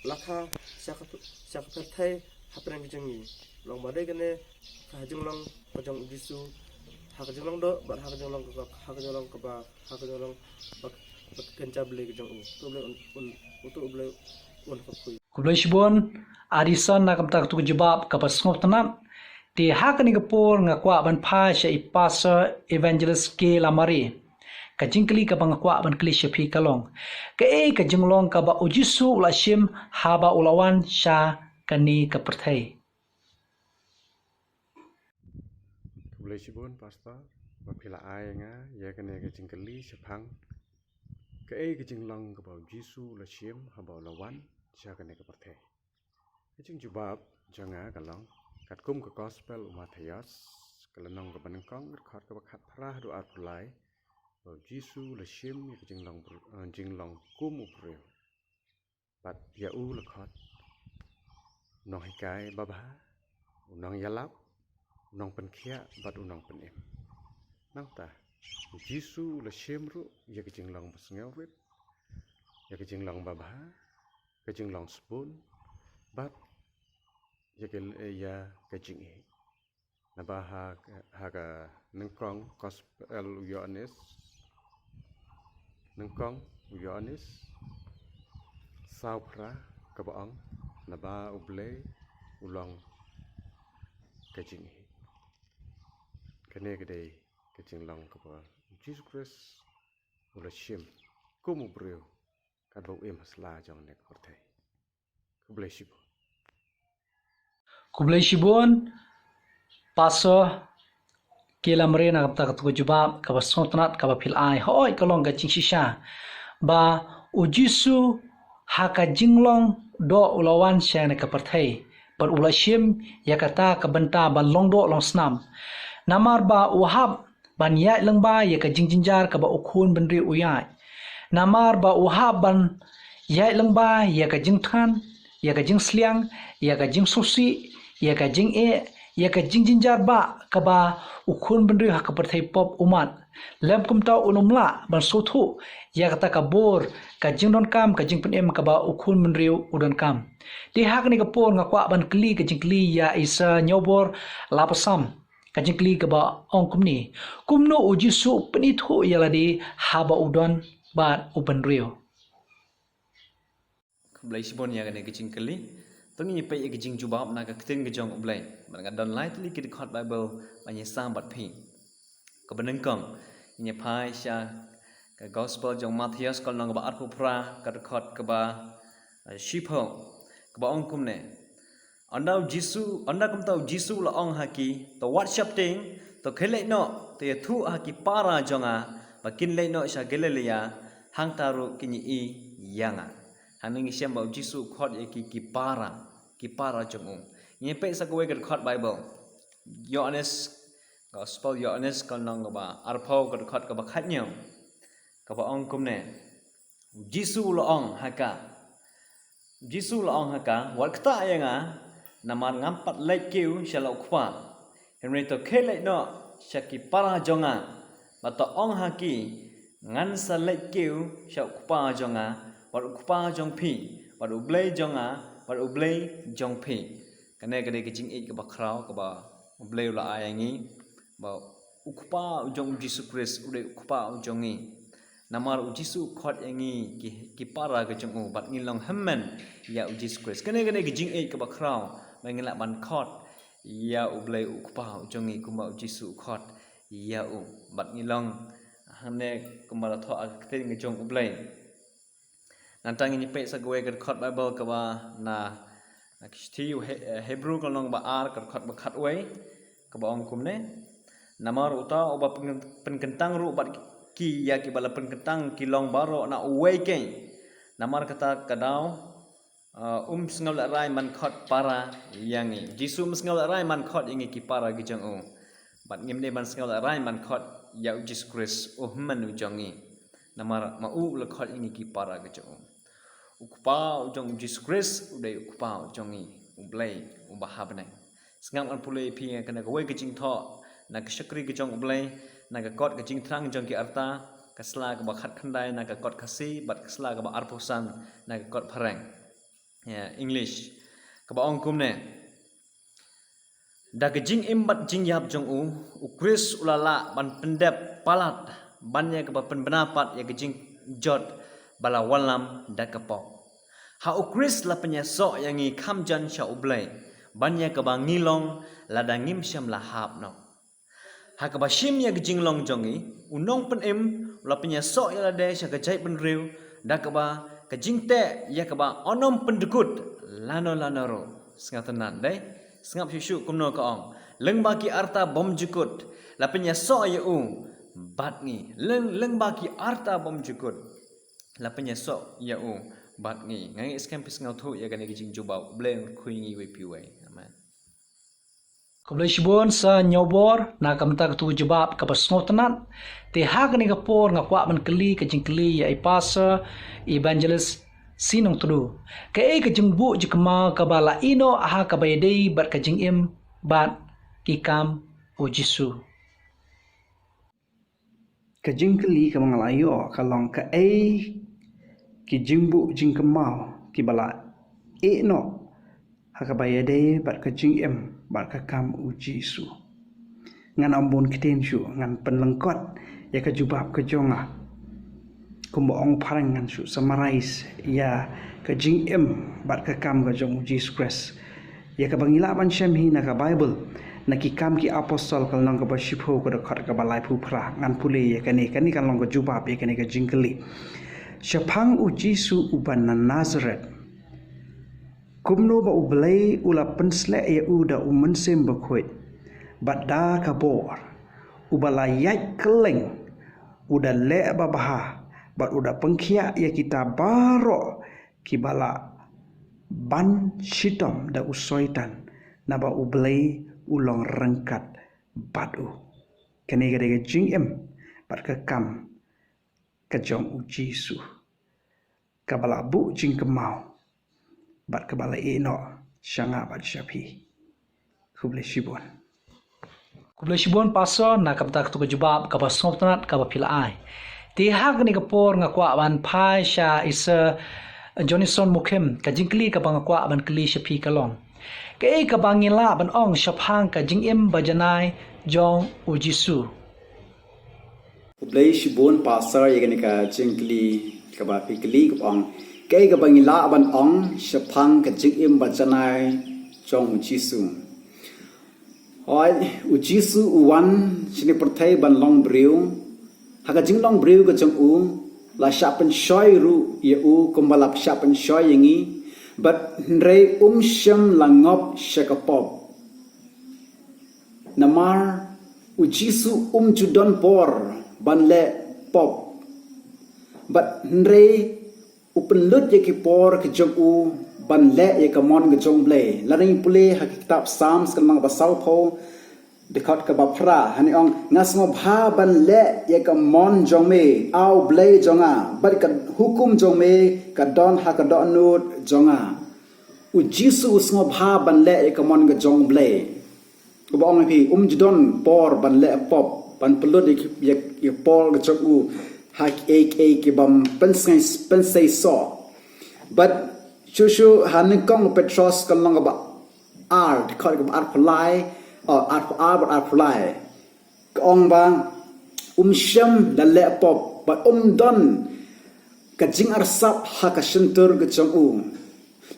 la kha sha ka, sha ka pyrthei hapdeng ka jong ngi. Long ba dei kane ka jinglong ka jong u Jisu ha ka jinglong doh bad ha ka jinglong ka, ha ka jinglong kaba, ha ka jinglong ba, ba kynja Blei ka jong u. To U Blei un, un, to U Blei un kyrkhu. Khublei shibun Addison na ka bynta katto ka jubab kaba sngewtynnat. Te ha kane ka por nga kwah ban phai sha i Pastor Evangelist K Lamare. Ka jingkylli kaba nga kwah ban kylli sha phi ka long, kaei ka jinglong kaba u Jisu u la shim haba u la wan sha kane ka pyrthei? Khublei shibun Pastor ba phi la ai nga ïa kane ka jingkylli shaphang kaei ka jinglong kaba u Jisu u la shim haba u la wan sha kane ka pyrthei. Ka jingjubab jong nga ka long katkum ka Gospel u Mathaios, ka lynnong kaba nyngkong, ka dkhot kaba khatphra haduh arphew lai, ba u Jisu u la shim ïa ka jinglong br- eh, jinglong kum u briew. Bad ïa u la khot u nonghikai babha, u nongïalap, u nongpynkhiah bad u nongpynim. Nangta u Jisu u la shim ruh ïa ka jinglong basngewrit, ïa ka jinglong babha, ka jinglong sbun, bad ïa ka, ïa ka jingïeit. Naba ha, ha ka nyngkong Gospel u Ïoannis, nyngkong u Ïoannis sawphra, kaba ong, naba U Blei u long ka jingïeit. Kane ka dei ka jinglong kaba u Jisu Khrist u la shim kum u briew katba u im ha sla jong kane ka pyrthei. Khublei shibun. Khublei shibun Pastor K Lamare na kata ka jubab kaba sngewtynnat kaba phi la ai. Hooid, ka long ka jingshisha ba u Jisu ha ka jinglong doh u la wan sha kane ka pyrthei bad u la shim ïa kata ka bynta ban long doh long snam. Namar ba u hap ban ïaid lyngba ïa ka jingjynjar kaba u khun bynriew u ïaid. Namar ba u hap ban ïaid lyngba ïa ka jingthngan, ïa ka jingsliang, ïa ka jingsngewsih, ïa ka jingeh, ïa ka jingjynjar ba kaba u khun bynriew ha ka pyrthei pop u mad. Lem kumta un ym lah ban sngewthuh ïa kata ka bor, ka jingdonkam, ka jingpynim kaba u khun bynriew u donkam. Te ha kane ka por nga kwah ban kylli ka jingkylli ïa i Sir Ñiewbor Lapasam. Ka jingkylli kaba ong kumne: Kumno u Jisu u pynithuh ïa lade haba u don bad u bynriew? Khublei shibun ïa kane ka jingkylli. To ngin ïa peit ïa ka jingjubab na ka ktien ka jong U Blei. Bad nga don lai tylli ki dkhot Baibl ban ïasam bad phi. Kaba nyngkong, ngin ïa phai sha ka Gospel jong Mathaios, ka lynnong kaba arphew phra, ka dkhot kaba, eh, shiphew, kaba ong kumne: Ynda u Jisu, ynda kumta u Jisu u la ong ha ki: To wad sheptieng, to khie leit noh, to ïathuh ha ki para jong nga ba kin leit noh sha Galilaïa, hangta ruh kin ïohi ïa nga. Hangne ngi shem ba u Jisu u khot ïa ki ki para, ki para jong u. Ngin ïa peit sa kawei ka dkhot Baibl. Ïoannis, Gospel Ïoannis, ka lynnong kaba arphew, ka dkhot kaba khathynñiew, kaba ong kumne: U Jisu u la ong ha ka, U Jisu u la ong ha ka: Wat ktah ïa nga, namar ngam pat leit kiew sha la u Kpa. Hynrei to khie leit noh sha ki para jong nga, bad to ong ha ki: Ngan sa leit kiew sha u Kpa jong nga bad u Kpa jong phi, bad U Blei jong nga bad U Blei jong phi. Kane ka dei ka jingïeit kaba khraw kaba U Blei u la ai ïa ngi, ba u Kpa u jong u Jisu Khrist u dei u Kpa u jong ngi. Namar u Jisu u khot ïa ngi ki, ki para ka jong u, bad ngi long hynmen ïa u Jisu Khrist. Kane, kane ka jingïeit kaba khraw ba ngi lah ban khot ïa U Blei u Kpa u jong ngi kumba u Jisu u khot ïa u. Bad ngi long hangne kumba la thoh ha ka ktien ka jong U Blei. Nangta ngin ïa peit sa kawei ka dkhot Baibl kaba na, na ka shithi u He-, eh, Hebru, ka lynnong ba ar, ka dkhot ba khatwei, kaba ong kumne: Namar uta uba pyn-, pynkyntang ruh bad ki ïa kiba la pynkyntang ki long baroh na uwei keiñ. Namar kata ka daw, eh, um sngew lehrain ban khot para ïa ngi. Jisu um sngew lehrain ban khot ïa ngi ki para ki jong u. Bad ngim dei ban sngew lehrain ban khot ïa u Jisu Khrist u hynmen u jong ngi. Namar ma u u la khot ïa ngi ki para ka jong u. U Kpa u jong u Jisu Khrist u dei u Kpa u jong ngi, U Blei uba ha bneng. Sngap ngan pule ïa phi ïa kane kawei ka jingthoh na ka shakri ka jong U Blei, na ka kot Ka Jingthrang Jong Ki Arta, ka sla kaba khatkhyndai na ka kot Khasi bad ka sla kaba arphew san na ka kot Phareng, ïa, English, kaba ong kumne: Da ka jingim bad jingïap jong u, u Khrist u la lah ban pyndep palat ban ïa kaba pynbna pat ïa ka jingjot ba la wallam da ka pop. Ha u Khrist la pynïasoh ïa ngi kham jan sha U Blei, ban ïa kaba ngi long lada ngim shym la hap noh. Ha kaba shim ïa ka jinglong jong ngi, u nongpynim u la pynïasoh ïa lade sha ka jaitbynriew da kaba ka jingteh ïa kaba un ym pyndkut lano lano ruh. Sngap tynnat dei, sngap shuh shuh kumno ka ong. Lyngba ki arta bymjukut la pynïasoh ïa u bad ngi. Lyng, lyngba ki arta bymjukut la pynïasoh ïa u bad ngi. Nga ngeit skhem phi sngewthuh ïa kane ka jingjubab. U Blei un kyrkhu ïa ngi iwei pa iwei. Amen. Khublei shibun Sir Ñiewbor na ka bynta katto ka jubab kaba sngewtynnat. Te ha kane ka por nga kwah ban kylli ka jingkylli ïa i Pastor Evangelist Syiem Nongtdu. Kaei ka jingbuh jingkynmaw kaba la ïehnoh ha kaba ïadei bad ka jingim bad ki kam u Jisu? Ka jingkylli kaba nga la ïoh ka long kaei ki jingbuh jingkynmaw kiba la ïehnoh ha kaba ïadei bad ka jingim bad ka kam u Jisu. Ngan ym bun ktien shuh, ngan pynlyngkot ïa ka jubab ka jong nga. Kumba ong phareng, ngan shu summarize ïa ka jingim bad ka kam ka jong u Jisu Khrist. Ïa kaba ngi lah ban shem hi na ka Baibl, na Ki Kam ki Apostol ka lynnong kaba shiphew ka dkhot kaba laiphew phra, ngan pule ïa kane, kane kan long ka jubab ïa kane ka jingkylli. Shaphang u Jisu uba na Nasareth, kumno ba U Blei u la pynsleh ïa u da U Mynsiem Bakhuid bad da ka bor, uba la ïaid kylleng, u da leh babha bad u da pynkhiah ïa kita baroh kiba la ban shitom da u Soitan, naba U Blei u long ryngkat bad u. Kane ka dei ka jingim bad ka kam ka jong u Jisu, kaba la buh jingkynmaw bad kaba la ïehnoh sha nga bad sha phi. Khublei shibun. Khublei shibun Pastor na ka bynta katto ka jubab kaba sngewtynnat kaba phi la ai. Te ha kane ka por nga kwah ban phai sha i Sir Johnson Mukhim, ka jingkylli kaba nga kwah ban kylli sha phi ka long, kaei kaba ngi lah ban ong shaphang ka jingim bajanai jong u Jisu? Khublei shibun Pastor ïa kane ka jingkylli kaba phi kylli kaba ong, kaei kaba ngi lah ban ong shaphang ka jingim bajanai jong u Jisu. Hooid, u Jisu u wan shane pyrthei ban long briew. Ha ka jinglong briew ka jong u, la shah pynshoi ruh ïa u kumba la shah pynshoi ïa ngi. Bad hynrei um shym la ngop sha ka pop. Namar u Jisu um ju don por ban leh pop. Bad hynrei u pynlut ïa ki por ka jong u ban leh ïa ka mon ka jong u Blei. Lada ngi pule ha ka kitab Psalms ka lynnong ba sawphew, dkhot kaba phra, hangne ong, nga sngewbha ban leh ïa ka mon jong me, A U Blei jong nga, bad ka hukum jong me ka don ha ka dohnud jong nga. U Jisu u sngewbha ban leh ïa ka mon ka jong u Blei. Uba ong ïa phi, um ju don por ban leh pop, ban pynlut ïa, ïa, ïa por ka jong u ha kiei kiei kibym pynsngewsih, pynsngewsih. Bad shuh shuh ha nyngkong Petros ka lynnong kaba ar, dkhot kaba arphew lai, oh, arphew ar bad arphew lai. Ka ong ba um shym la leh pop, bad um don ka jingarsap ha ka shyntur ka jong u.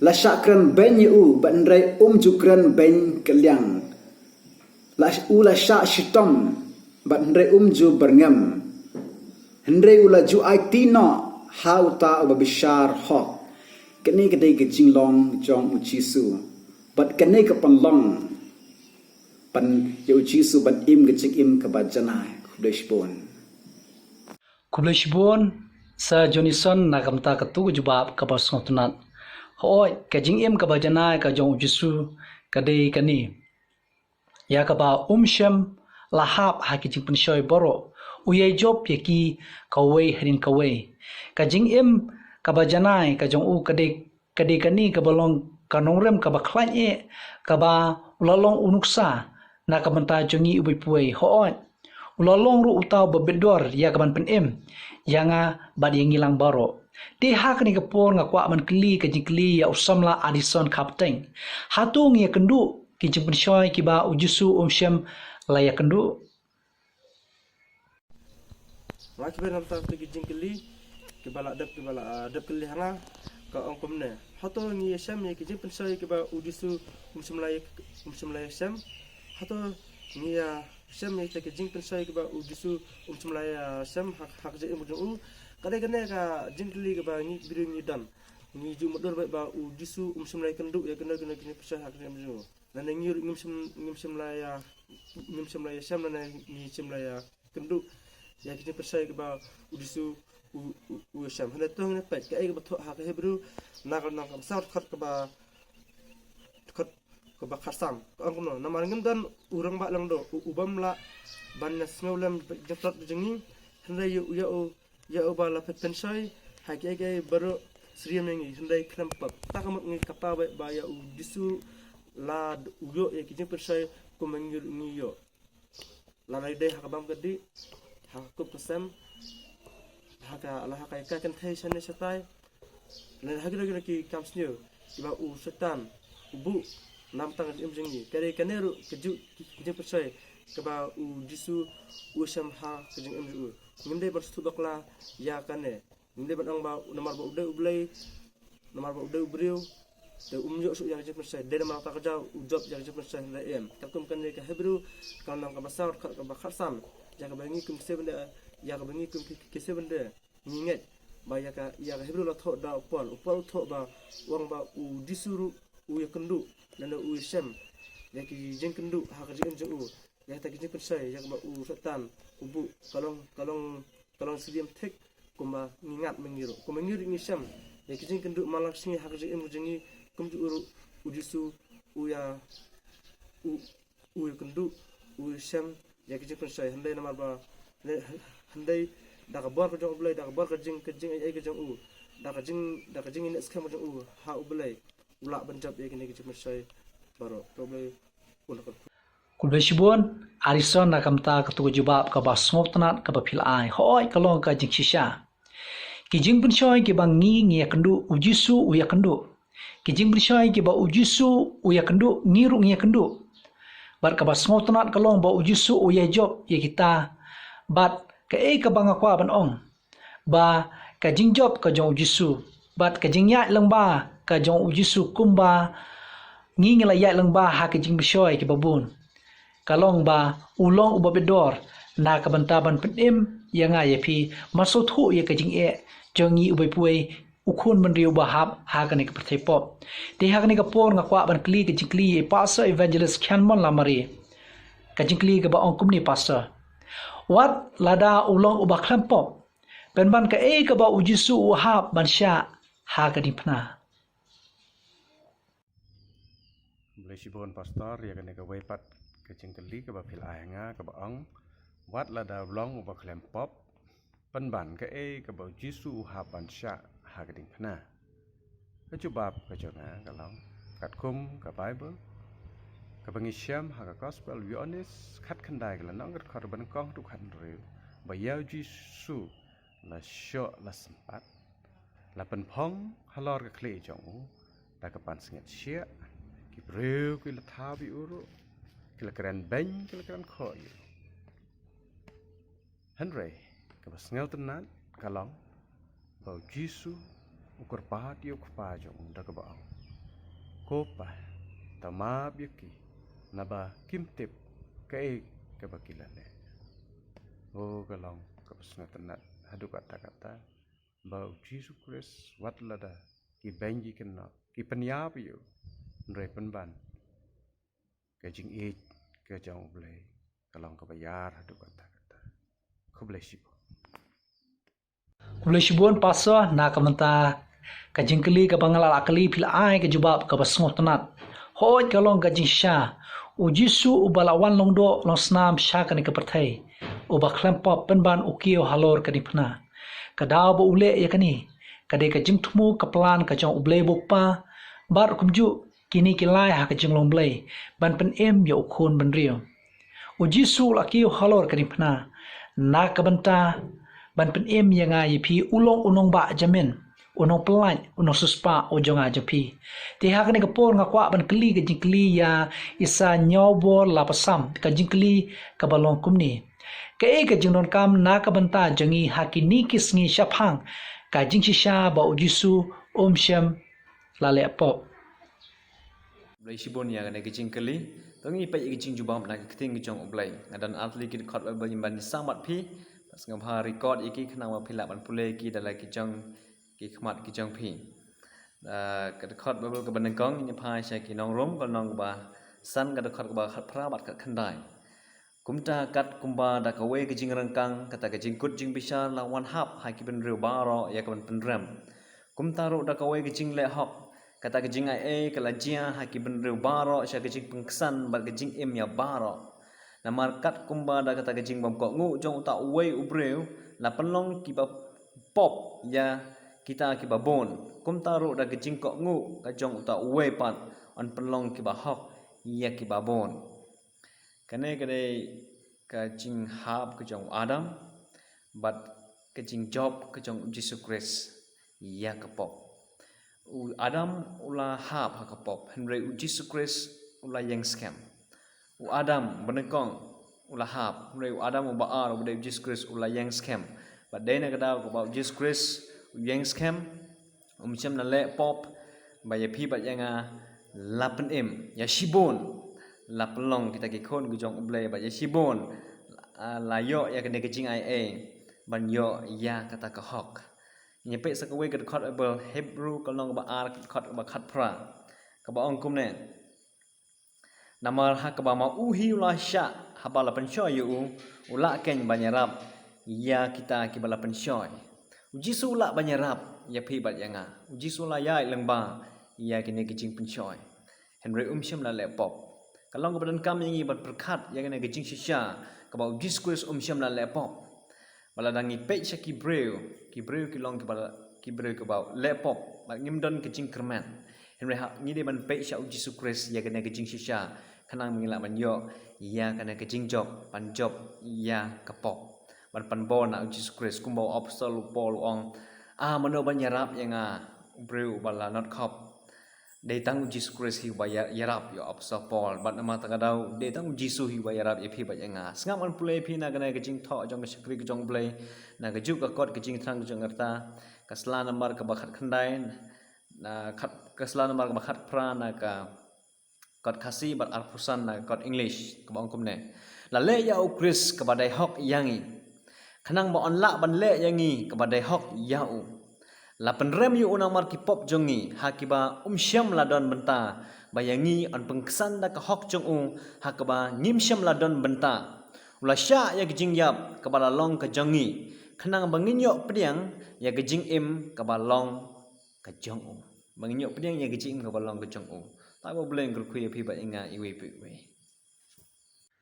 La shah kren beiñ ïa u, bad hynrei um ju kren beiñ kylliang. La, u la shah shitom, bad hynrei um ju byrngem. Hynrei u la ju aiti noh ha uta uba bishar hok. Kane ka dei ka jinglong jong u Jisu. Bad kane ka pynlong ban ïa u Jisu ban im ka jingim kaba janai. Khublei shibun. Khublei shibun Sir Johnson na ka bynta katto ka jubab kaba sngewtynnat. Hooid, ka jingim kaba janai ka jong u Jisu ka dei kane, ïa kaba um shym la hap ha ki jingpynshoi baroh, u ïai jop ïa ki kawei hadien kawei. Ka jingim kaba janai ka jong u ka dei, ka dei kane kaba long ka nongrim kaba khlaiñ eh, kaba u la long u nuksa na ka bynta jong ngi uwei pa uwei. Hooid, u la long ruh uta uba bit dor ïa kaban pynim ïa nga bad ïa ngi lang baroh. Te ha kane ka por nga kwah ban kylli ka jingkylli ïa u samla Addison Kapteng. Hato ngi ïakynduh ki jingpynshoi kiba u Jisu um shym la ïakynduh? Nga kiba na bynta ki jingkylli kiba la dep, kiba la, ah, dep kylli ha nga. ka ong kumne: Hato ngi ïa shem ïa ki jingpynshoi kiba U Jisu um shym la ïa, um shym la ïa shem? Hato ngi ïa shem ïa kita ki jingpynshoi kiba U Jisu um shym la ïa shem ha, ha ka jingim jong u? Ka dei kane ka jingkylli kaba ngi briew ngi don. Ngi ju mutdur beit ba U Jisu um shym la ïakynduh ïa kino kino ki jingpynshoi ha ka jingim jong u. Lane ngi ruh ngim shym, ngim shym la ïa, ngim shym la ïa shem lane ngi shym la ïa kynduh ïa ki jingpynshoi kiba U Jisu u, u, u ïa shem. Hynrei to ngin peit kaei kaba thoh ha ka Hebru, na ka lynnong kaba saw, dkhot kaba, dkhot kaba khatsan. Ka ong kumno: Namar ngim don u rangbah lyngdoh u, u bym lah ban ïa sngew lem ïa ki jingtlot jong ngi, hynrei ïa u, ïa u, ïa uba la pynshoi ha kiei kiei baroh syriem ïa ngi, hynrei khlem pop. Kata ka mut ngi kapha beit ba ïa U Jisu la u ïoh ïa ki jingpynshoi kumba ngi ruh ngi ïoh. Lada dei ha ka bam ka dih, ha ka kup ka sem, ha ka, la ha ka ïakai kynthei shane shatai, lane ha kino kino ki kam sniew kiba u Soitan u buh namar ka jingim jong ngi, ka dei kane ruh kajuh ki, ki jingpynshoi kiba U Jisu u ïa shem ha ka jingim jong u. Ngim dei ban sngewthuh bakla ïa kane. Ngim dei ban ong ba namar ba u dei U Blei, namar ba u dei u briew, te um ïoh shuh ïa ka jingpynshoi. Dei namar kata ka jaw u jop ïa ka jingpynshoi, hynrei em. Katkum kane ka Hebru, ka lynnong kaba saw, dkhot kaba khatsan, ïa kaba ngi kum ki Seventh Day, ïa kaba ngi kum ki, ki, ki Seventh Day ngi ngeit ba ïa ka, ïa ka Hebru la thoh da u Paul. U Paul u thoh ba u ong ba U Jisu ruh u ïakynduh lane u ïa shem ïa ki jingkynduh ha ka jingim jong u, ïa kita ki jingpynshoi ïa kaba u Soitan u buh, ka long, ka long, ka long syriem thik kumba ngi ngat ma ngi ruh. Kumba ngi ruh ngi shem ïa ki jingkynduh man la ka sngi ha ka jingim jong ngi, kumjuh ruh U Jisu u ïa, u, u ïakynduh, u ïa shem ïa ki jingpynshoi, hynrei namar ba, hynrei da ka bor ka jong U Blei, da ka bor ka jing, ka jingaiei ka jong u, da ka jing, da ka jingïaineh skhem ka jong u ha U Blei, u lah ban jop ïa kine ki jingpynshoi baroh. To U Blei un kyrkhu. Khublei shibun, Arison, na ka bynta katto ka jubab kaba sngewtynnat kaba phi la ai. Hooid, ka long ka jingshisha. Ki jingpynshoi kiba ngi ngi ïakynduh, U Jisu u ïakynduh. Ki jingpynshoi kiba U Jisu u ïakynduh, ngi ruh ngi ïakynduh. Bad kaba sngewtynnat ka long ba U Jisu u ïa jop ïa kita. Bad kaei kaba nga kwah ban ong, ba ka jingjop ka jong U Jisu bad ka jingïaid lyngba ka jong U Jisu kumba ngi ngi la ïaid lyngba ha ka jingpynshoi kiba bun, ka long ba u long uba bit dor na ka bynta ban pynim ïa nga ïa phi, ban sngewthuh ïa ka jingeh jong ngi uba poi, u khun bynriew uba hap ha kane ka pyrthei pop. Te ha kane ka por nga kwah ban kylli ka jingkylli ïa i Pastor Evangelist Khianmon Lamare. Ka jingkylli kaba ong kumne, Pastor: Wat lada u long uba khlem pop, pynban kaei kaba U Jisu u hap ban shah ha ka diengphna? Khublei shibun Pastor, ïa kane kawei pat ka jingkylli kaba phi la ai ha nga kaba ong: Wat lada u long uba khlem pop, pynban kaei kaba U Jisu u hap ban shah ha ka diengphna? Ka jubab ka jong nga ka long, katkum ka Baibl kaba ngi shem ha ka Gospel u Ïoannis khatkhyndai, ka lynnong ka dkhot ba nyngkong haduh khathynriew, ba ïa U Jisu la shoh la sympat, la pynphong halor ka khlieh jong u da ka pansngiat shiah, ki briew ki la thap ïa u ruh, ki la kren beiñ, ki la kren khoh ïa u. Hynrei kaba sngewtynnat ka long ba U Jisu u kyrpad ïa u Kpa jong u da kaba ong: Ko Pa, to map ïa ki, naba kim tip kaei kaba ki la leh. O, ka long kaba sngewtynnat haduh katta katta, ba U Jisu Khrist wat lada ki beiñ ki kynnoh, ki pynïap ïa u, hynrei pynban ka jingïeit ka jong U Blei ka long kaba ïar haduh katta katta. Khublei shibun. Khublei shibun Pastor, na ka bynta ka jingkylli kaba nga la lah kylli, phi la ai ka jubab kaba sngewtynnat. Hooid, ka long ka jingshisha. U Jisu uba la wan long doh long snam sha kane ka pyrthei, uba khlem pop, pynban u kiew halor ka diengphna. Ka daw ba u leh ïa kane ka dei ka jingthmu, ka plan ka jong U Blei ba u Kpa, bad kumjuh kine ki lai ha ka jinglong Blei ban pynim ïa u khun bynriew. U Jisu u la kiew halor ka diengphna na ka bynta ban pynim ïa nga ïa phi, u long u nongbah jamin, u nongpyllait, u nongsiewspah u jong nga jong phi. Te ha kane ka por nga kwah ban kylli ka jingkylli ïa i Sa Ñiawbor Lapasam, ka jingkylli kaba long kumne: Kaei ka jingdonkam na ka bynta jong ngi ha kine ki sngi shaphang ka jingshisha ba U Jisu um shym la leh pop. Blei shibun ïa kane ka jingkylli. To ngin peit ïa ka jingjubab na ka ktien ka jong U Blei. Nga don artylli ki dkhot Baibl ban ïa sambat phi. Bad sngewbha record ïa ki khnang ba phi lah ban pule ki da la ki jong ki khmat ki jong phi. Ah, ka dkhot Baibl kaba nyngkong ngin ïa phai sha ki Nong Rom, ka lynnong kaba san, ka dkhot kaba khatphra bad khatkhyndai. Kumta kat kumba da kawei ka jingryngkang kata ka jingkut jingbishar la wan hap ha ki bynriew baroh ïa ka ban pynrem, kumta ruh da kawei ka jingleh hok kata ka jingai ei ka la jia ha ki bynriew baroh sha ka jingpynksan bad ka jingim ïa baroh. Namar kat kumba da kata ka jingbymkohnguh jong uta uwei u briew la pynlong kiba pop ïa kita kiba bun, kumta ruh da ka jingkohnguh ka jong uta uwei pat yn pynlong kiba hok ïa kiba bun. Kane ka dei ka jinghap ka jong u Adam bad ka jingjop ka jong u Jisu Khrist ïa ka pop. U Adam u la hap ha ka pop, hynrei u Jisu Khrist u la ïeng skhem. U Adam ba nyngkong u la hap, hynrei u Adam uba ar, uba dei u Jisu Khrist, u la ïeng skhem. Bad dei na ka daw kaba u Jisu Khrist u ïeng skhem, um shym la leh pop, ba ïa phi bad ïa nga la pynim, ïa shibun la pynlong kita ki khun ki jong U Blei, bad ïa shibun, ah, la ïoh ïa kane ka jingai ei ban ïoh ïa kata ka hok. Ngin ïa peit sa kawei ka dkhot Baibl, Hebru ka lynnong kaba ar, ka dkhot kaba khatphra, kaba ong kumne. Namar ha kaba ma u hi u la shah haba la pynshoi ïa u, u lah keiñ ban ïarap ïa kita kiba la pynshoi. U Jisu u lah ban ïarap ïa phi bad ïa nga. U Jisu u la ïaid lyngba ïa kine ki jingpynshoi. Hynrei um shym la leh pop. Ka long kaba donkam ïa ngi ban pyrkhat ïa kane ka jingshisha kaba u Jisu Khrist um shym la leh pop. Ba lada ngi peit sha ki briew, ki briew ki long kiba, ki briew kiba leh pop, bad ngim don ka jingkyrmen. Hynrei ha ngi dei ban peit sha u Jisu Khrist ïa kane ka jingshisha, khnang ba ngin lah ban ïoh ïa kane ka jingjop, ban jop ïa ka pop, ban pan bor na u Jisu Khrist. Kumba u apostol u Paul u ong, ah, mano ban ïarap ïa nga, u briew uba la notkhop? Dei tang u Jisu Khrist hi uba ïa-, ïarap ïa u apostol Paul. Bad namar kata ka daw, dei tang u Jisu hi uba ïarap ïa phi bad ïa nga. Sngap ngan pule ïa phi na kane ka jingthoh jong ka shakri ka jong U Blei, na kajuh ka kot ka jingthrang ka jong ka rta, ka sla nambar kaba khatkhyndai, na khat-, ka sla nambar kaba khatphra na ka kot Khasi bad arphew san na ka kot English, kaba ong kumne. La leh ïa u Khrist kaba dei hok ïa ngi, khnang ba yn lah ban leh ïa ngi kaba dei hok ïa u. La pynrem ïa u namar ki pop jong ngi, ha kiba um shym la don bynta ba ïa ngi yn pynksan da ka hok jong u, ha kaba ngim shym la don bynta. U la shah ïa ka jingïap kaba la long ka jong ngi, khnang ba ngin ïoh pdiang ïa ka jingim kaba long ka jong u. Ba ngin ïoh pdiang ïa ka jingim kaba long ka jong u. Te U Blei un kyrkhu ïa phi bad ïa nga iwei pa iwei.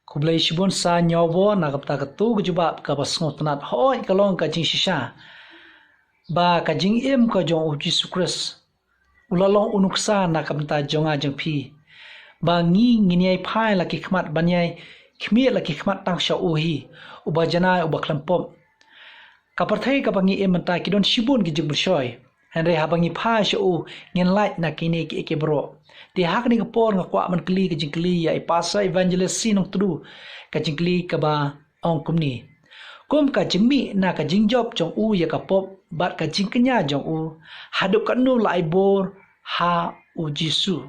Khublei shibun sa, ñiewbor na ka bynta katto ka jubab kaba sngewtynnat. Hooid, ka long ka jingshisha ba ka jingim ka jong u Jisu Khrist u la long u nuksa na ka bynta jong nga jong phi, ba ngi ngin ïai phai la ki khmat ban ïai khmih la ki khmat tang sha u hi, uba janai, uba khlem pop. Ka pyrthei kaba ngi im mynta ki don shibun ki jingpynshoi. Hynrei haba ngi phai sha u, ngin lait na kine kiei kiei baroh. Te ha kane ka por nga kwah ban kylli ka jingkylli ïa i Pastor Evangelist C. Nongtdu, ka jingkylli kaba ong kumne. Kum ka jingmih na ka jingjop jong u ïa ka pop bad ka jingkñia jong u, haduh katno la ai bor ha u Jisu?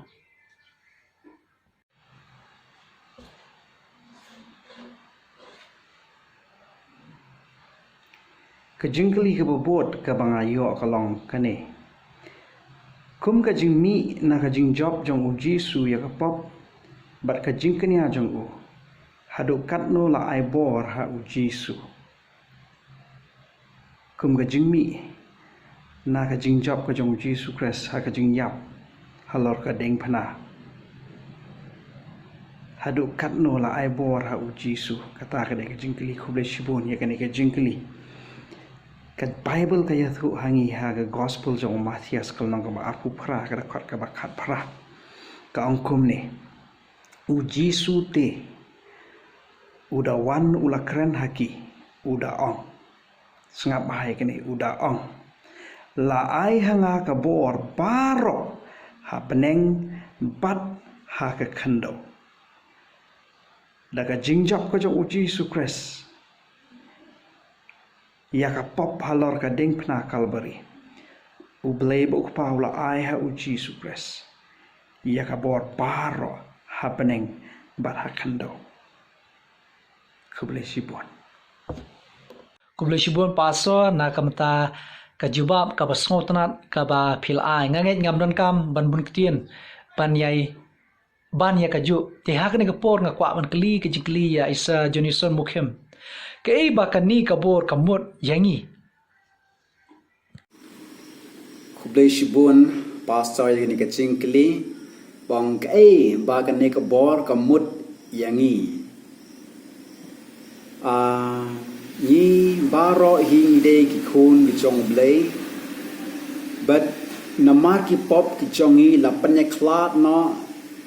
Ka jingkylli kaba bud kaba nga ïoh ka long kane. Kum ka jingmih na ka jingjop jong u Jisu ïa ka pop bad ka jingkñia jong u, haduh katno la ai bor ha u Jisu? Kum ka jingmih na ka jingjop ka jong u Jisu Khrist ha ka jingïap halor ka diengphna, haduh katno la ai bor ha u Jisu? Kata ka dei ka jingkylli. Khublei shibun ïa kane ka jingkylli. Ka Baibl ka ïathuh ha ngi ha ka Gospel jong u Mathaios, ka lynnong kaba arphew phra, ka dkhot kaba khatphra. Ka ong kumne. U Jisu te u da wan u la kren ha ki, u da ong. Sngap bha ïa kane, u da ong. La ai ha nga ka bor baroh ha bneng bad ha ka khyndew. Da ka jingjop ka jong u Jisu Khrist ïa ka pop halor ka diengphna Kalbari, U Blei bad U Kpa u la ai ha u Jisu Khrist ïa ka bor baroh ha bneng bad ha khyndew. Khublei shibun. Khublei shibun Pastor na ka bynta ka jubab kaba sngewtynnat kaba phi la ai. Nga ngeit ngam donkam ban bun ktien ban ïai ban ïa kajuh. Te ha kane ka por nga kwah ban kylli ka jingkylli ïa i Sir Johnson Mukhim. Kaei ba kane ka bor ka mut ïa ngi? Khublei shibun Pastor ïa kane ka jingkylli. Bad kaei ba kane ka bor ka mut ïa ngi? Ah, ngi baroh hi ngi dei ki khun ki jong U Blei. Bad namar ki pop ki jong ngi la pynïakhlad noh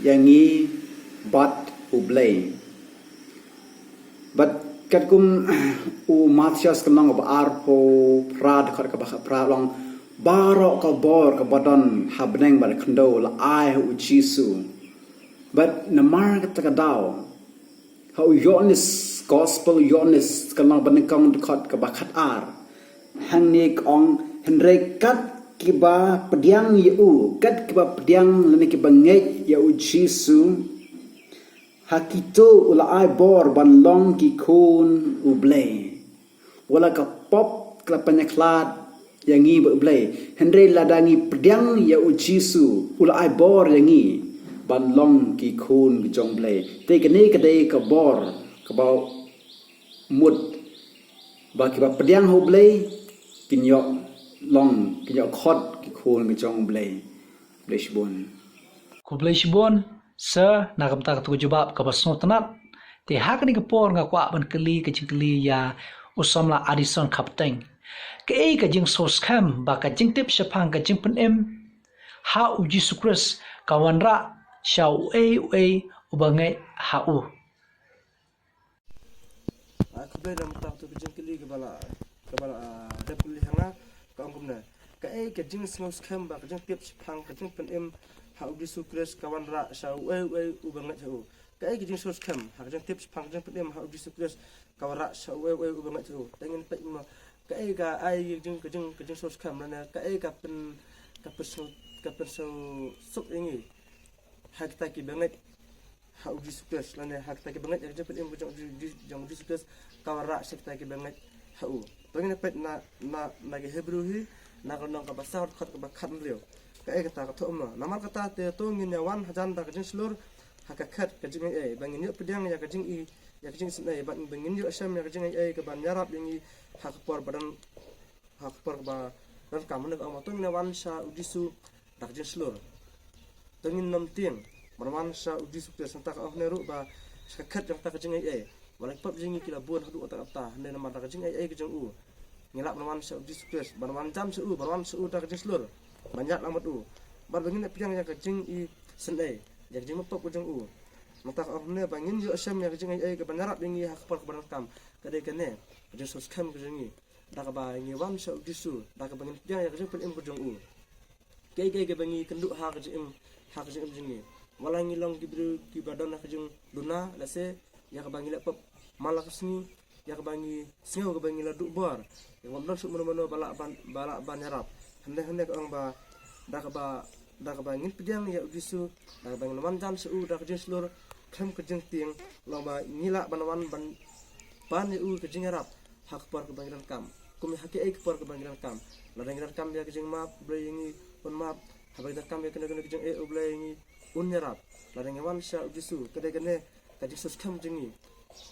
ïa ngi bad U Blei. Bad katkum u Mathaios ka lynnong kaba arphew phra dkhot kaba khatphra long, baroh ka bor kaba don ha bneng bad khyndew la ai ha u Jisu. Bad namar kata ka daw ha u Ïoannis, Gospel Ïoannis ka lynnong banyngkong dkhot kaba khatar, hangne ka ong, hynrei kat kiba pdiang ïa u, kat kiba pdiang lane kiba ngeit ïa u Jisu, ha kito u la ai bor ban long ki khun U Blei. Wat la ka pop ka la pynïakhlad ïa ngi bad U Blei, hynrei lada ngi pdiang ïa u Jisu u la ai bor ïa ngi ban long ki khun ki jong U Blei. Te kane ka dei ka bor kaba mut ba kiba pdiang ha U Blei kin ïoh long, kin ïoh khot ki khun ki jong U Blei. Khublei shibun. Khublei shibun Sir na ka bynta katu ka jubab kaba sngewtynnat. Te ha kane ka por nga kwah ban kylli ka jingkylli ïa u samla Addison Khapteng. Kaei ka jingsngewskhem ba ka jingtip shaphang ka jingpynim ha u Jisu Khrist ka wanrah sha uei uei uba ngeit ha u? Ah, khublei na ka bynta katu ka jingkylli kaba la, kaba la, ah, dep kylli ha nga, ka ong kumne. Kaei ka jingsngewskhem ba ka jingtip shaphang ka jingpynim ha u Jisu Khrist ka wanrah sha uei uei uba ngeit ha u? Kaei ka jingsngewskhem ha ka jingtip shaphang ka jingpynim ha u Jisu Khrist ka wanrah sha uei uei uba ngeit ha u? Te ngin peit mo kaei ka ai ka jing, ka jing, ka jingsngewskhem lane kaei ka pyn, ka pynsngew, ka pynsngewsuk ïa ngi ha kita kiba ngeit ha u Jisu Khrist, lane ha kita kiba ngeit ïa ka jingpynim ka jong u Ji-, Ji-, jong u Jisu Khrist ka wanrah sha kita kiba ngeit ha u. To ngin peit na, na, na ki Hebru hi, na ka lynnong kaba saw dkhot kaba khathynriew. Kaei kata ka thoh mo? Namar kata te to ngin ïa wan hajan da ka jingshlur ha ka khet ka jingaiei, ba ngin ïoh pdiang ïa ka jingi, ïa ka jingisynei, ba, ba ngin ïoh shem ïa ka jingaiei kaban ïarap ïa ngi ha ka por ba don, ha ka por kaba donkam. Mynne ka ong ba to ngin ïa wan sha u Jisu da ka jingshlur. To ngin nym tieng ban wan sha u Jisu Khrist. Nangta ka ong hangne ruh ba sha ka khet jong kata ka jingaiei, wat la ki pop jong ngi ki la bun haduh katta katta, hynrei namar da ka jingaiei ka jong u ngi lah ban wan sha u Jisu Khrist, ban wan jan sha u, ban wan sha u da ka jingshlur, ban ïaid lang bad u, bad ba ngin ïa pdiang ïa ka jingisynei, ïa ka jingpop ka jong u. Nangta ka ong hangne ba ngin ïoh shem ïa ka jingaiei kaban ïarap ïa ngi ha ka por kaba donkam. Ka dei kane ka jingsngewskhem ka jong ngi da kaba ngi wan sha u Jisu, da kaba ngin pdiang ïa ka jingpynim ka jong u. Kaei kaei kaba ngi kynduh ha ka jingim, ha ka jingim jong ngi, wat la ngi long ki briew kiba don ha ka jingduna, lehse ïa kaba ngi leh pop man la ka sngi, ïa kaba ngi sngew kaba ngi la duh bor, ïa kaba ym don shuh mano mano ba lah ban, ba lah ban ïarap. Hynrei, hynrei ka ong ba da kaba, da kaba ngin pdiang ïa u Jisu, da kaba ngin wan jan sha u da ka jingshlur khlem ka jingtieng, long ba ngi lah ban wan ban pan ïa u ka jingïarap ha ka por kaba ngi donkam. Kum ha kiei ki por kaba ngi donkam, lada ngi donkam ïa ka jingmap, U Blei ïa ngi un map. Haba ngi donkam ïa kano kano ka jingaiei, U Blei ïa ngi un ïarap. Lada ngi wan sha u Jisu, ka dei kane ka jingsngewskhem jong ngi,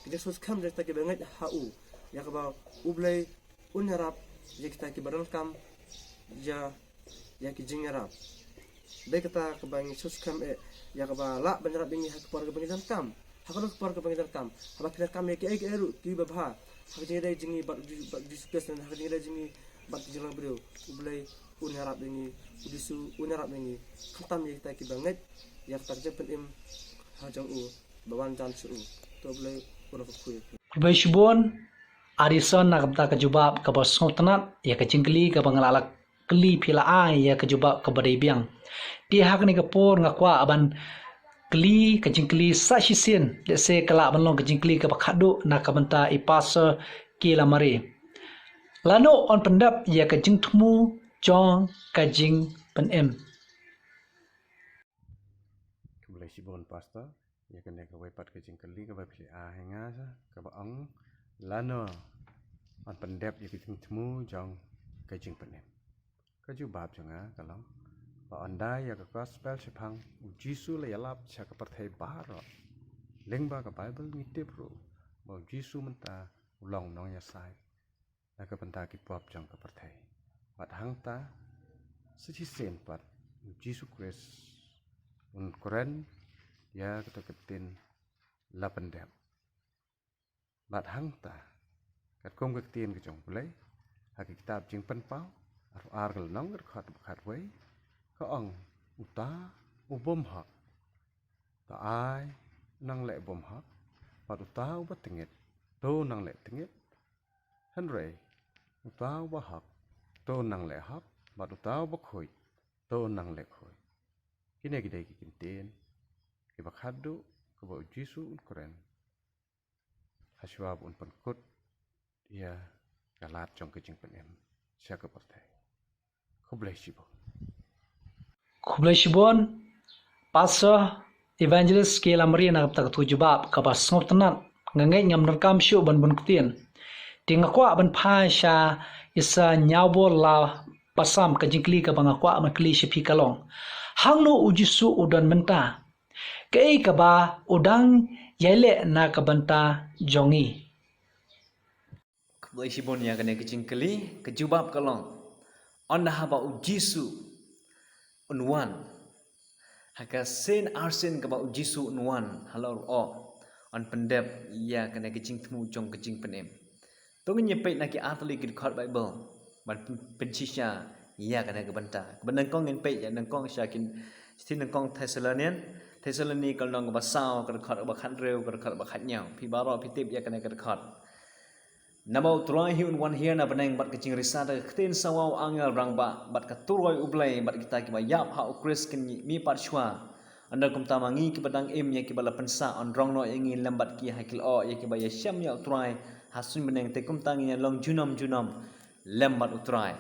ka jingsngewskhem jong kita kiba ngeit ha u, ïa kaba U Blei un ïarap ïa kita kiba donkam ïa, ïa ki jingïarap. Dei kata kaba ngi sngewskhem eh, ïa kaba lah ban ïarap ïa ngi ha ka por kaba ngi donkam, ha kano ka por kaba ngi donkam. Haba ngi donkam ïa kiei kiei ruh kiba bha ha ka jingïadei jong ngi bad, bad Jisu Khrist, ha ka jingïadei jong ngi bad ki jinglong briew, U Blei un ïarap ïa ngi, u Jisu un ïarap ïa ngi, khamtam ïa kita kiba ngeit ïa kata ka jingpynim ha jong u, ba wan jan sha u. To U Blei un ïa kyrkhu ïa phi. Khublei shibun Addison na ka bynta ka jubab kaba sngewtynnat ïa ka jingkylli kaba nga la, la kylli phi la ai ïa ka jubab kaba dei biang. Te ha kane ka por nga kwah ban kylli ka jingkylli sa shisien, lehse ka lah ban long ka jingkylli kaba khatduh na ka bynta i Pastor K. Lamare. Lano yn pyndep ïa ka jingthmu jong ka jingpynim. Khublei shibun Pastor, ïa kane kawei pat ka jingkylli kaba phi ai ha nga, kaba ong lano yn pyndep ïa ka jingthmu jong ka jingpynim. Ka jubab jong nga ka long ba ynda ïa ka gospel shaphang U Jisu la ïalap sha ka pyrthei baroh. Lyngba ka Baibl ngi tip ruh ba U Jisu mynta u long nongïasaid na ka bynta ki pop jong ka pyrthei. Bad hangta, sa shisien pat, U Jisu Khrist un kren ïa kata ka ktien la pyndep. Bad hangta, katkum ka ktien ka jong U Blei, ha ka kitab Jingpynpaw, arphew ar ka lynnong, ka dkhot ba khatwei, ka ong, uta u bym hok, to ai nang leh bym hok, bad uta uba tyngit, to nang leh tyngit, hynrei uta uba hok, to nang leh hok, bad uta uba khuid, to nang leh khuid. Kine ki dei ki ktien kiba khadduh kiba U Jisu un kren hashwa ba un pynkut ïa ka lad jong ka jingpynim sha ka pyrthei. Khublei shibun. Khublei shibun, Pastor Evangelist K. Lamrie, na kata ka tu jubab kaba sngewtynnat. Nga ngeit ngam donkam shuh ban bun ktien. Te nga kwah ban phai sha Isaïah hynñiewphew laiphew san, ka jingkylli kaba nga kwah ban kylli sha phi ka long, hangno U Jisu u don mynta? Kaei kaba u dang ïai leh na ka bynta jong ngi? Khublei shibun ïa kane ka jingkylli, ka jubab ka long, ynda haba U Jisu un wan, ha ka sien arsien kaba U Jisu un wan halor oh, yn pyndep ïa kane ka jingthmu jong ka jingpynim. To ngin ïa peit na ki artylli ki dkhot Baibl ban pyn-, pynshisha ïa kane ka bynta. Kaba nyngkong ngin peit ïa nyngkong sha ki shithi nyngkong Thessalonian, Thessaloni ka lynnong kaba saw, ka dkhot kaba khathynriew, ka dkhot kaba khathynñiew. Phi baroh phi tip ïa kane ka dkhot. Namar U Trai hi un wan hiar na bneng bad ka jingrisa da ka ktien sawa u angel rangbah, bad ka turoi U Blei, bad kita kiba ïap ha U Khrist kin mih pat shuwa. Ynda kumta ma ngi kiba dang im ïa kiba la pynsah, yn rong noh ïa ngi lem bad ki ha ki lyoh ïa kiba ïashem ïa U Trai ha suiñ bneng, te kumta ngin ïa long junom junom lem bad U Trai.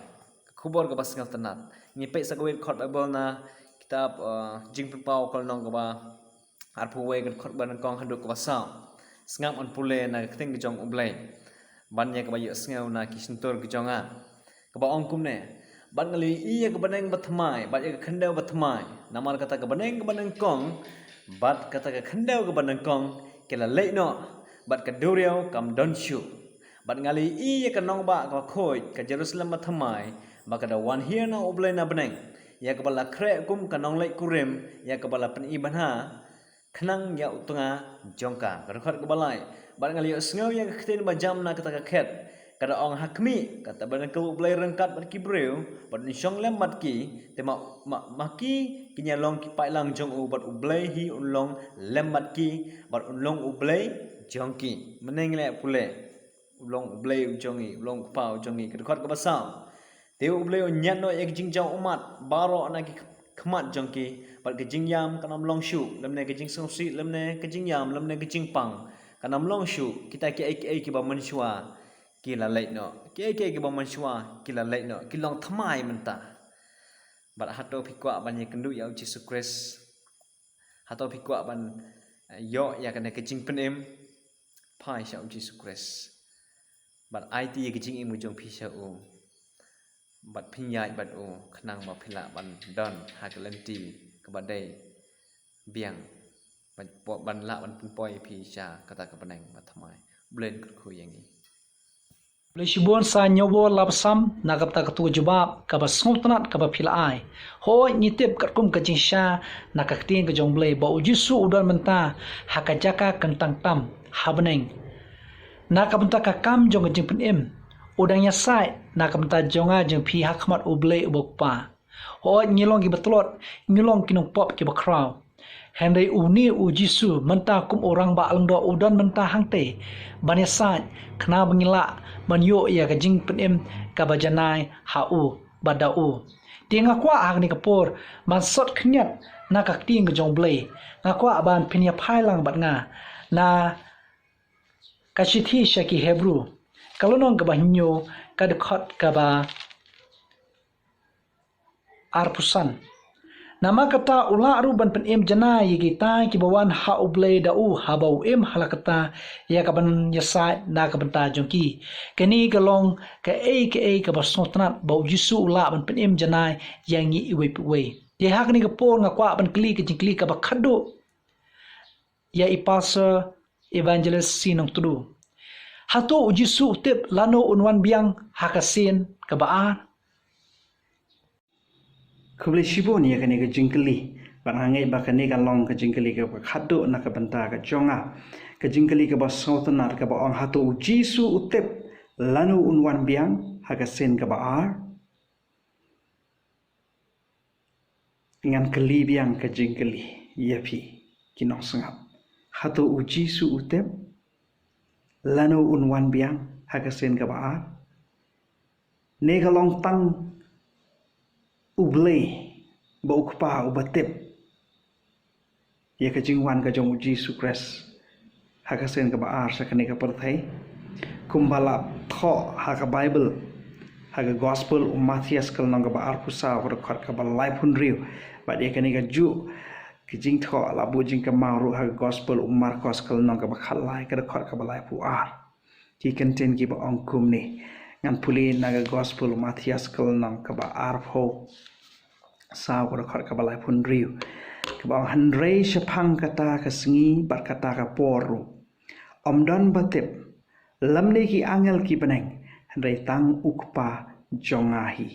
Ka khubor kaba sngewtynnat. Ngi peit sa kawei dkhot Baibl na kitab, eh, Jingpynpaw ka lynnong kaba arphew wei, ka dkhot ba nyngkong haduh kaba saw. Sngap yn pule na ka ktien ka jong U Blei, ban ïa kaba ïohsngew na ki shyntur ka jong nga. Kaba ong kumne: Bad nga la ïohi ïa ka bneng bathymmai bad ïa ka khyndew bathymmai, namar kata ka bneng kaba nyngkong bad kata ka khyndew kaba nyngkong ki la leit noh, bad ka duriaw kam don shuh. Bad nga la ïohi ïa ka nongbah kaba khuid, ka Jerusalem bathymmai, ba ka da wan hiar na U Blei na bneng, ïa kaba la khreh kum ka nongleit kurim, ïa kaba la pyni bha khnang ïa u tnga jong ka. Ka dkhot kaba lai: Bad nga la ïohsngew ïa ka ktien ba jam na kata ka khet, ka da ong: Ha khmih, ka tabernacle U Blei ryngkat bad ki briew, bad un shong lem bad ki, te ma, ma, ma ki kin ïa long ki paidlang jong u, bad U Blei hi un long lem bad ki, bad un long U Blei jong ki. Mynne ngi leh pule: U long U Blei u jong ngi, U long U Kpa u jong ngi. Ka dkhot kaba saw: Te U Blei un ñiad noh ïa ka jingjaw ummat baroh na ki khmat jong ki, bad ka jingïam kan ym long shuh, lymne ka jingsngewsih, lymne ka jingïam, lymne ka jingpang kan ym long shuh. Kita kiei kiei kiba mynshuwa ki la leit noh. Kiei kiei kiba mynshuwa ki la leit noh. Ki long thymmai mynta. Bad hato phi kwah ban ïakynduh ïa U Jisu Khrist? Hato phi kwah ban, eh, ïoh ïa kane ka jingpynim? Phai sha U Jisu Khrist bad aiti ïa ka jingim ka jong phi sha u, bad pynïaid bad u, khnang ba phi lah ban don ha ka lynti kaba dei biang, ban, ban lah ban pynpoi ïa phi sha kata ka bneng bathymmai. U Blei un kyrkhu ïa ngi. Khublei shibun. Sa hynñiewphew laiphew san, na kata ka tu ka jubab kaba sngewtynnat kaba phi la ai. Hooid, ngi tip katkum ka jingshisha na ka ktien ka jong U Blei ba U Jisu u don mynta ha ka jaka kyntang tam ha bneng, na ka bynta ka kam jong ka jingpynim. U dang ïasaid na ka bynta jong nga jong phi ha khmat U Blei uba U Kpa. Hooid, ngi long kiba tlot, ngi long ki nongpop kiba khraw. Hynrei une U Jisu mynta kum u Rangbah Lyngdoh u don mynta hangtei ban ïasaid, khnang ba ngin lah ban ïoh ïa ka jingpynim kaba janai ha u bad da u. Te nga kwah ha kane ka por ban sot khyndiat na ka ktien ka jong U Blei. Nga kwah ban phin ïa phai lang bad nga na ka shithi sha ki Hebru, ka lynnong kaba hynñiew, ka dkhot kaba Arphew san. Namar kata u lah ruh ban pynim janai ïa kita kiba wan ha U Blei da u haba u im ha la kata ïa kaban ïasaid na ka bynta jong ki. Kane ka long kaei kaei kaba sngewtynnat ba U Jisu u lah ban pynim janai ïa ngi iwei pa iwei. Te ha kane ka por nga kwah ban kylli ka jingkylli kaba khatduh ïa i Pastor Evangelist C Nongtdu. Hato U Jisu u tip lano un wan biang ha ka sien kaba ar? Khublei shibun ïa kane ka jingkylli. Bad nga ngeit ba kane ka long ka jingkylli kaba khatduh na ka bynta ka jong nga. Ka jingkylli kaba sngewtynnat kaba ong, hato U Jisu u tip lano un wan biang ha ka sien kaba ar? Ngan kylli biang ka jingkylli ïa phi ki nongsngap. Hato U Jisu u tip lano un wan biang ha ka sien kaba ar? Ne ka long tang U Blei ba u Kpa uba tip ïa ka jingwan ka jong U Jisu Khrist ha ka sien kaba ar sha kane ka pyrthei? Kumba la thoh ha ka Baibl, ha ka Gospel u Mathaios ka lynnong kaba arphew saw ka dkhot kaba laiphew hynriew. Bad ïa kane kajuh ka jingthoh la buh jingkynmaw ruh ha ka Gospel u Markos ka lynnong kaba khatlai ka dkhot kaba laiphew ar. Ki kyntien kiba ong kumne. Ngan pule na ka Gospel u Mathaios ka lynnong kaba arphew saw ka dkhot kaba laiphew hynriew. Kaba ong, hynrei shaphang kata ka sngi bad kata ka por ruh, ym don ba tip, lymne ki angel ki bneng, hynrei tang U Kpa jong nga hi.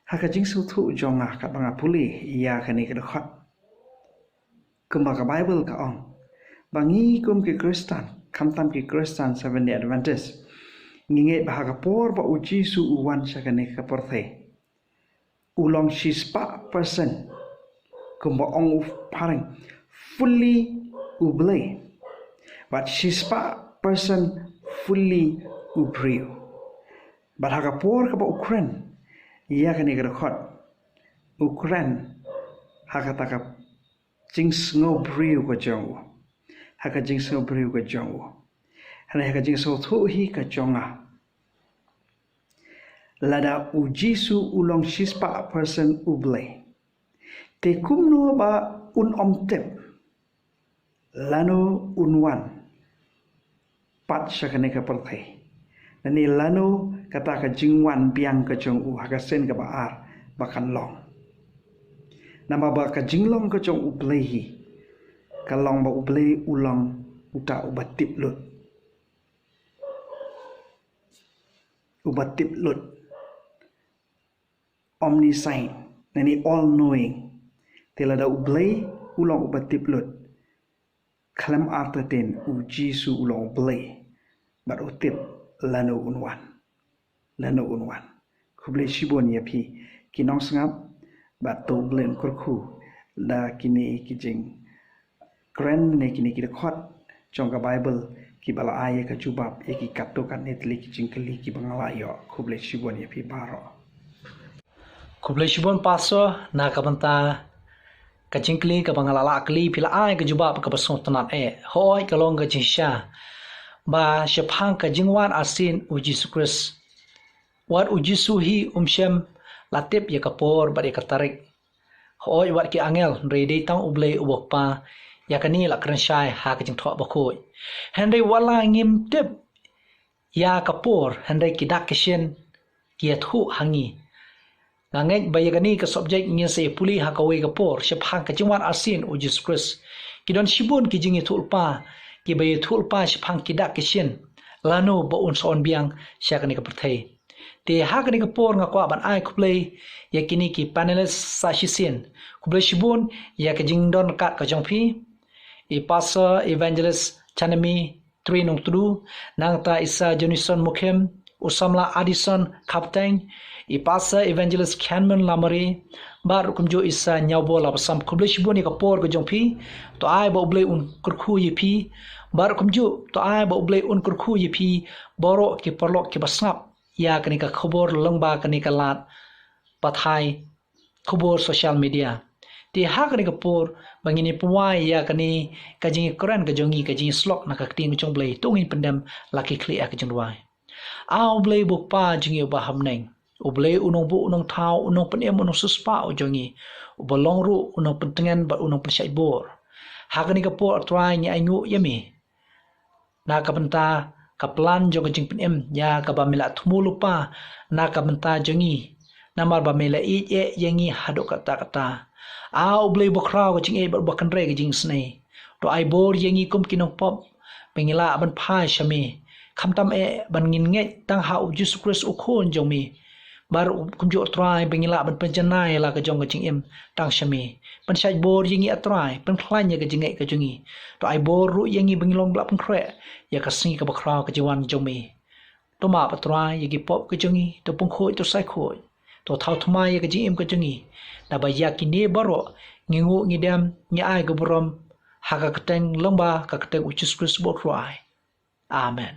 Ha ka jingsngewthuh jong nga katba nga pule ïa kane ka dkhot, kumba ka Baibl ka ong ba ngi kum ki Khristan, khamtam ki Khristan Seventh Day Adventist, ngi ngeit ba ha ka por ba U Jisu u wan sha kane ka pyrthei, u long shispah percent, kumba ong u phareng, fully U Blei, bad shispah percent fully u briew. Bad ha ka por kaba u kren ïa kane ka dkhot, u kren ha kata ka jingsngewbriew ka jong u. Ha ka jingsngewbriew ka jong u. Hynrei ha ka jingsngewthuh hi ka jong nga, lada U Jisu u long shispah percent U Blei, te kumno ba un ym tip lano un wan pat sha kane ka pyrthei, lane lano kata ka jingwan biang ka jong u ha ka sien kaba ar ba kan long? Namar ba ka jinglong ka jong U Blei hi ka long ba U Blei u long uta uba tip lut. Uba tip lut, omniscient, lane all knowing. Te lada U Blei u long uba tip lut, khlem artatien U Jisu u long U Blei, bad u tip lano un wan. Lano un wan. Khublei shibun ïa phi ki nongsngap, bad to U Blei un kyrkhu da kine ki jing kren ne kine ki dkhot jong ka Baibl kiba la ai ïa ka jubab ïa ki katto katne tylli ki jingkylli kiba nga la ïoh. Khublei shibun ïa phi baroh. Khublei shibun Pastor na ka bynta ka jingkylli kaba nga la lah kylli, phi la ai ka jubab kaba sngewtynnat eh. Hooid, ka long ka jingshisha ba shaphang ka jingwan arsien U Jisu Khrist, wat U Jisu hi um shym la tip ïa ka por bad ïa ka tarik. Hooid, wat ki angel, hynrei dei tang U Blei uba Kpa. Ïa kane la kren shai ha ka Jingthoh Bakhuid. Hynrei wat la ngim tip ïa ka por, hynrei ki dak ki shin ki ïathuh ha ngi. Nga ngeit ba ïa kane ka subject ngin sa ïa pule ha kawei ka por, shaphang ka jingwan arsien U Jisu Khrist. Ki don shibun ki jingïathuhlypa kiba ïathuhlypa shaphang ki dak ki shin, lano ba un sa wan biang sha kane ka pyrthei. Te ha kane ka por nga kwah ban ai khublei ïa kine ki panelist sa shisien. Khublei shibun ïa ka jingdon kat ka jong phi, i Pastor Evangelist Chanami Trei Nongtdu, nangta i Sir Jonison Mukhim, u samla Addison Kharpateng, i Pastor Evangelist Khenman Lamare, bad ruh kumjuh i Sir Ñiawbor Lapasam. Khublei shibun ïa ka por ka jong phi. To ai ba U Blei un kyrkhu ïa phi. Bad ruh kumjuh to ai ba U Blei un kyrkhu ïa phi baroh ki paralok kiba sngap ïa kane ka khubor lyngba kane ka lad pathai khubor social media. Te ha kane ka por ba ngin ïa pynwai ïa kane ka jingïakren ka jong ngi, ka jingïasyllok na ka ktien ka jong U Blei, to ngin pyndem la ki khlieh ha ka jingduwai. A U Blei uba Kpa jong ngi uba ha bneng, U Blei u nongbuh, u nongthaw, u nongpynim, u nongsiewspah u jong ngi, uba long ruh u nongpyntngen bad u nongpynshait bor. Ha kane ka por, A Trai, ngi ainguh ïa me na ka bynta ka plan jong ka jingpynim ïa kaba me la thmu lypa na ka bynta jong ngi, namar ba me la ïeit eh ïa ngi haduh katta katta. A U Blei uba khraw ka jingïeit bad uba kynrei ka jingisynei, to ai bor ïa ngi kum ki nongpop ba ngin lah ban phai sha me, khamtam eh ban ngin ngeit tang ha U Jisu Khrist, U Khun jong me, bad kumjuh, A Trai, ba ngin lah ban pynjanai la ka jong ka jingim tang sha me. Pynshait bor ïa ngi, A Trai, pynkhlaiñ ïa ka jingngeit ka jong ngi. To ai bor ruh ïa ngi ba ngin long ba la pynkhreh ïa ka sngi kaba khraw ka jingwan jong me. To map, A Trai, ïa ki pop ka jong ngi, to pynkhuid, to saikhuid, to thaw thymmai ïa ka jingim ka jong ngi. Naba ïa kine baroh ngi nguh, ngi dem, ngi ai ka burom ha ka kyrteng lyngba ka kyrteng U Jisu Khrist, U Trai. Amen.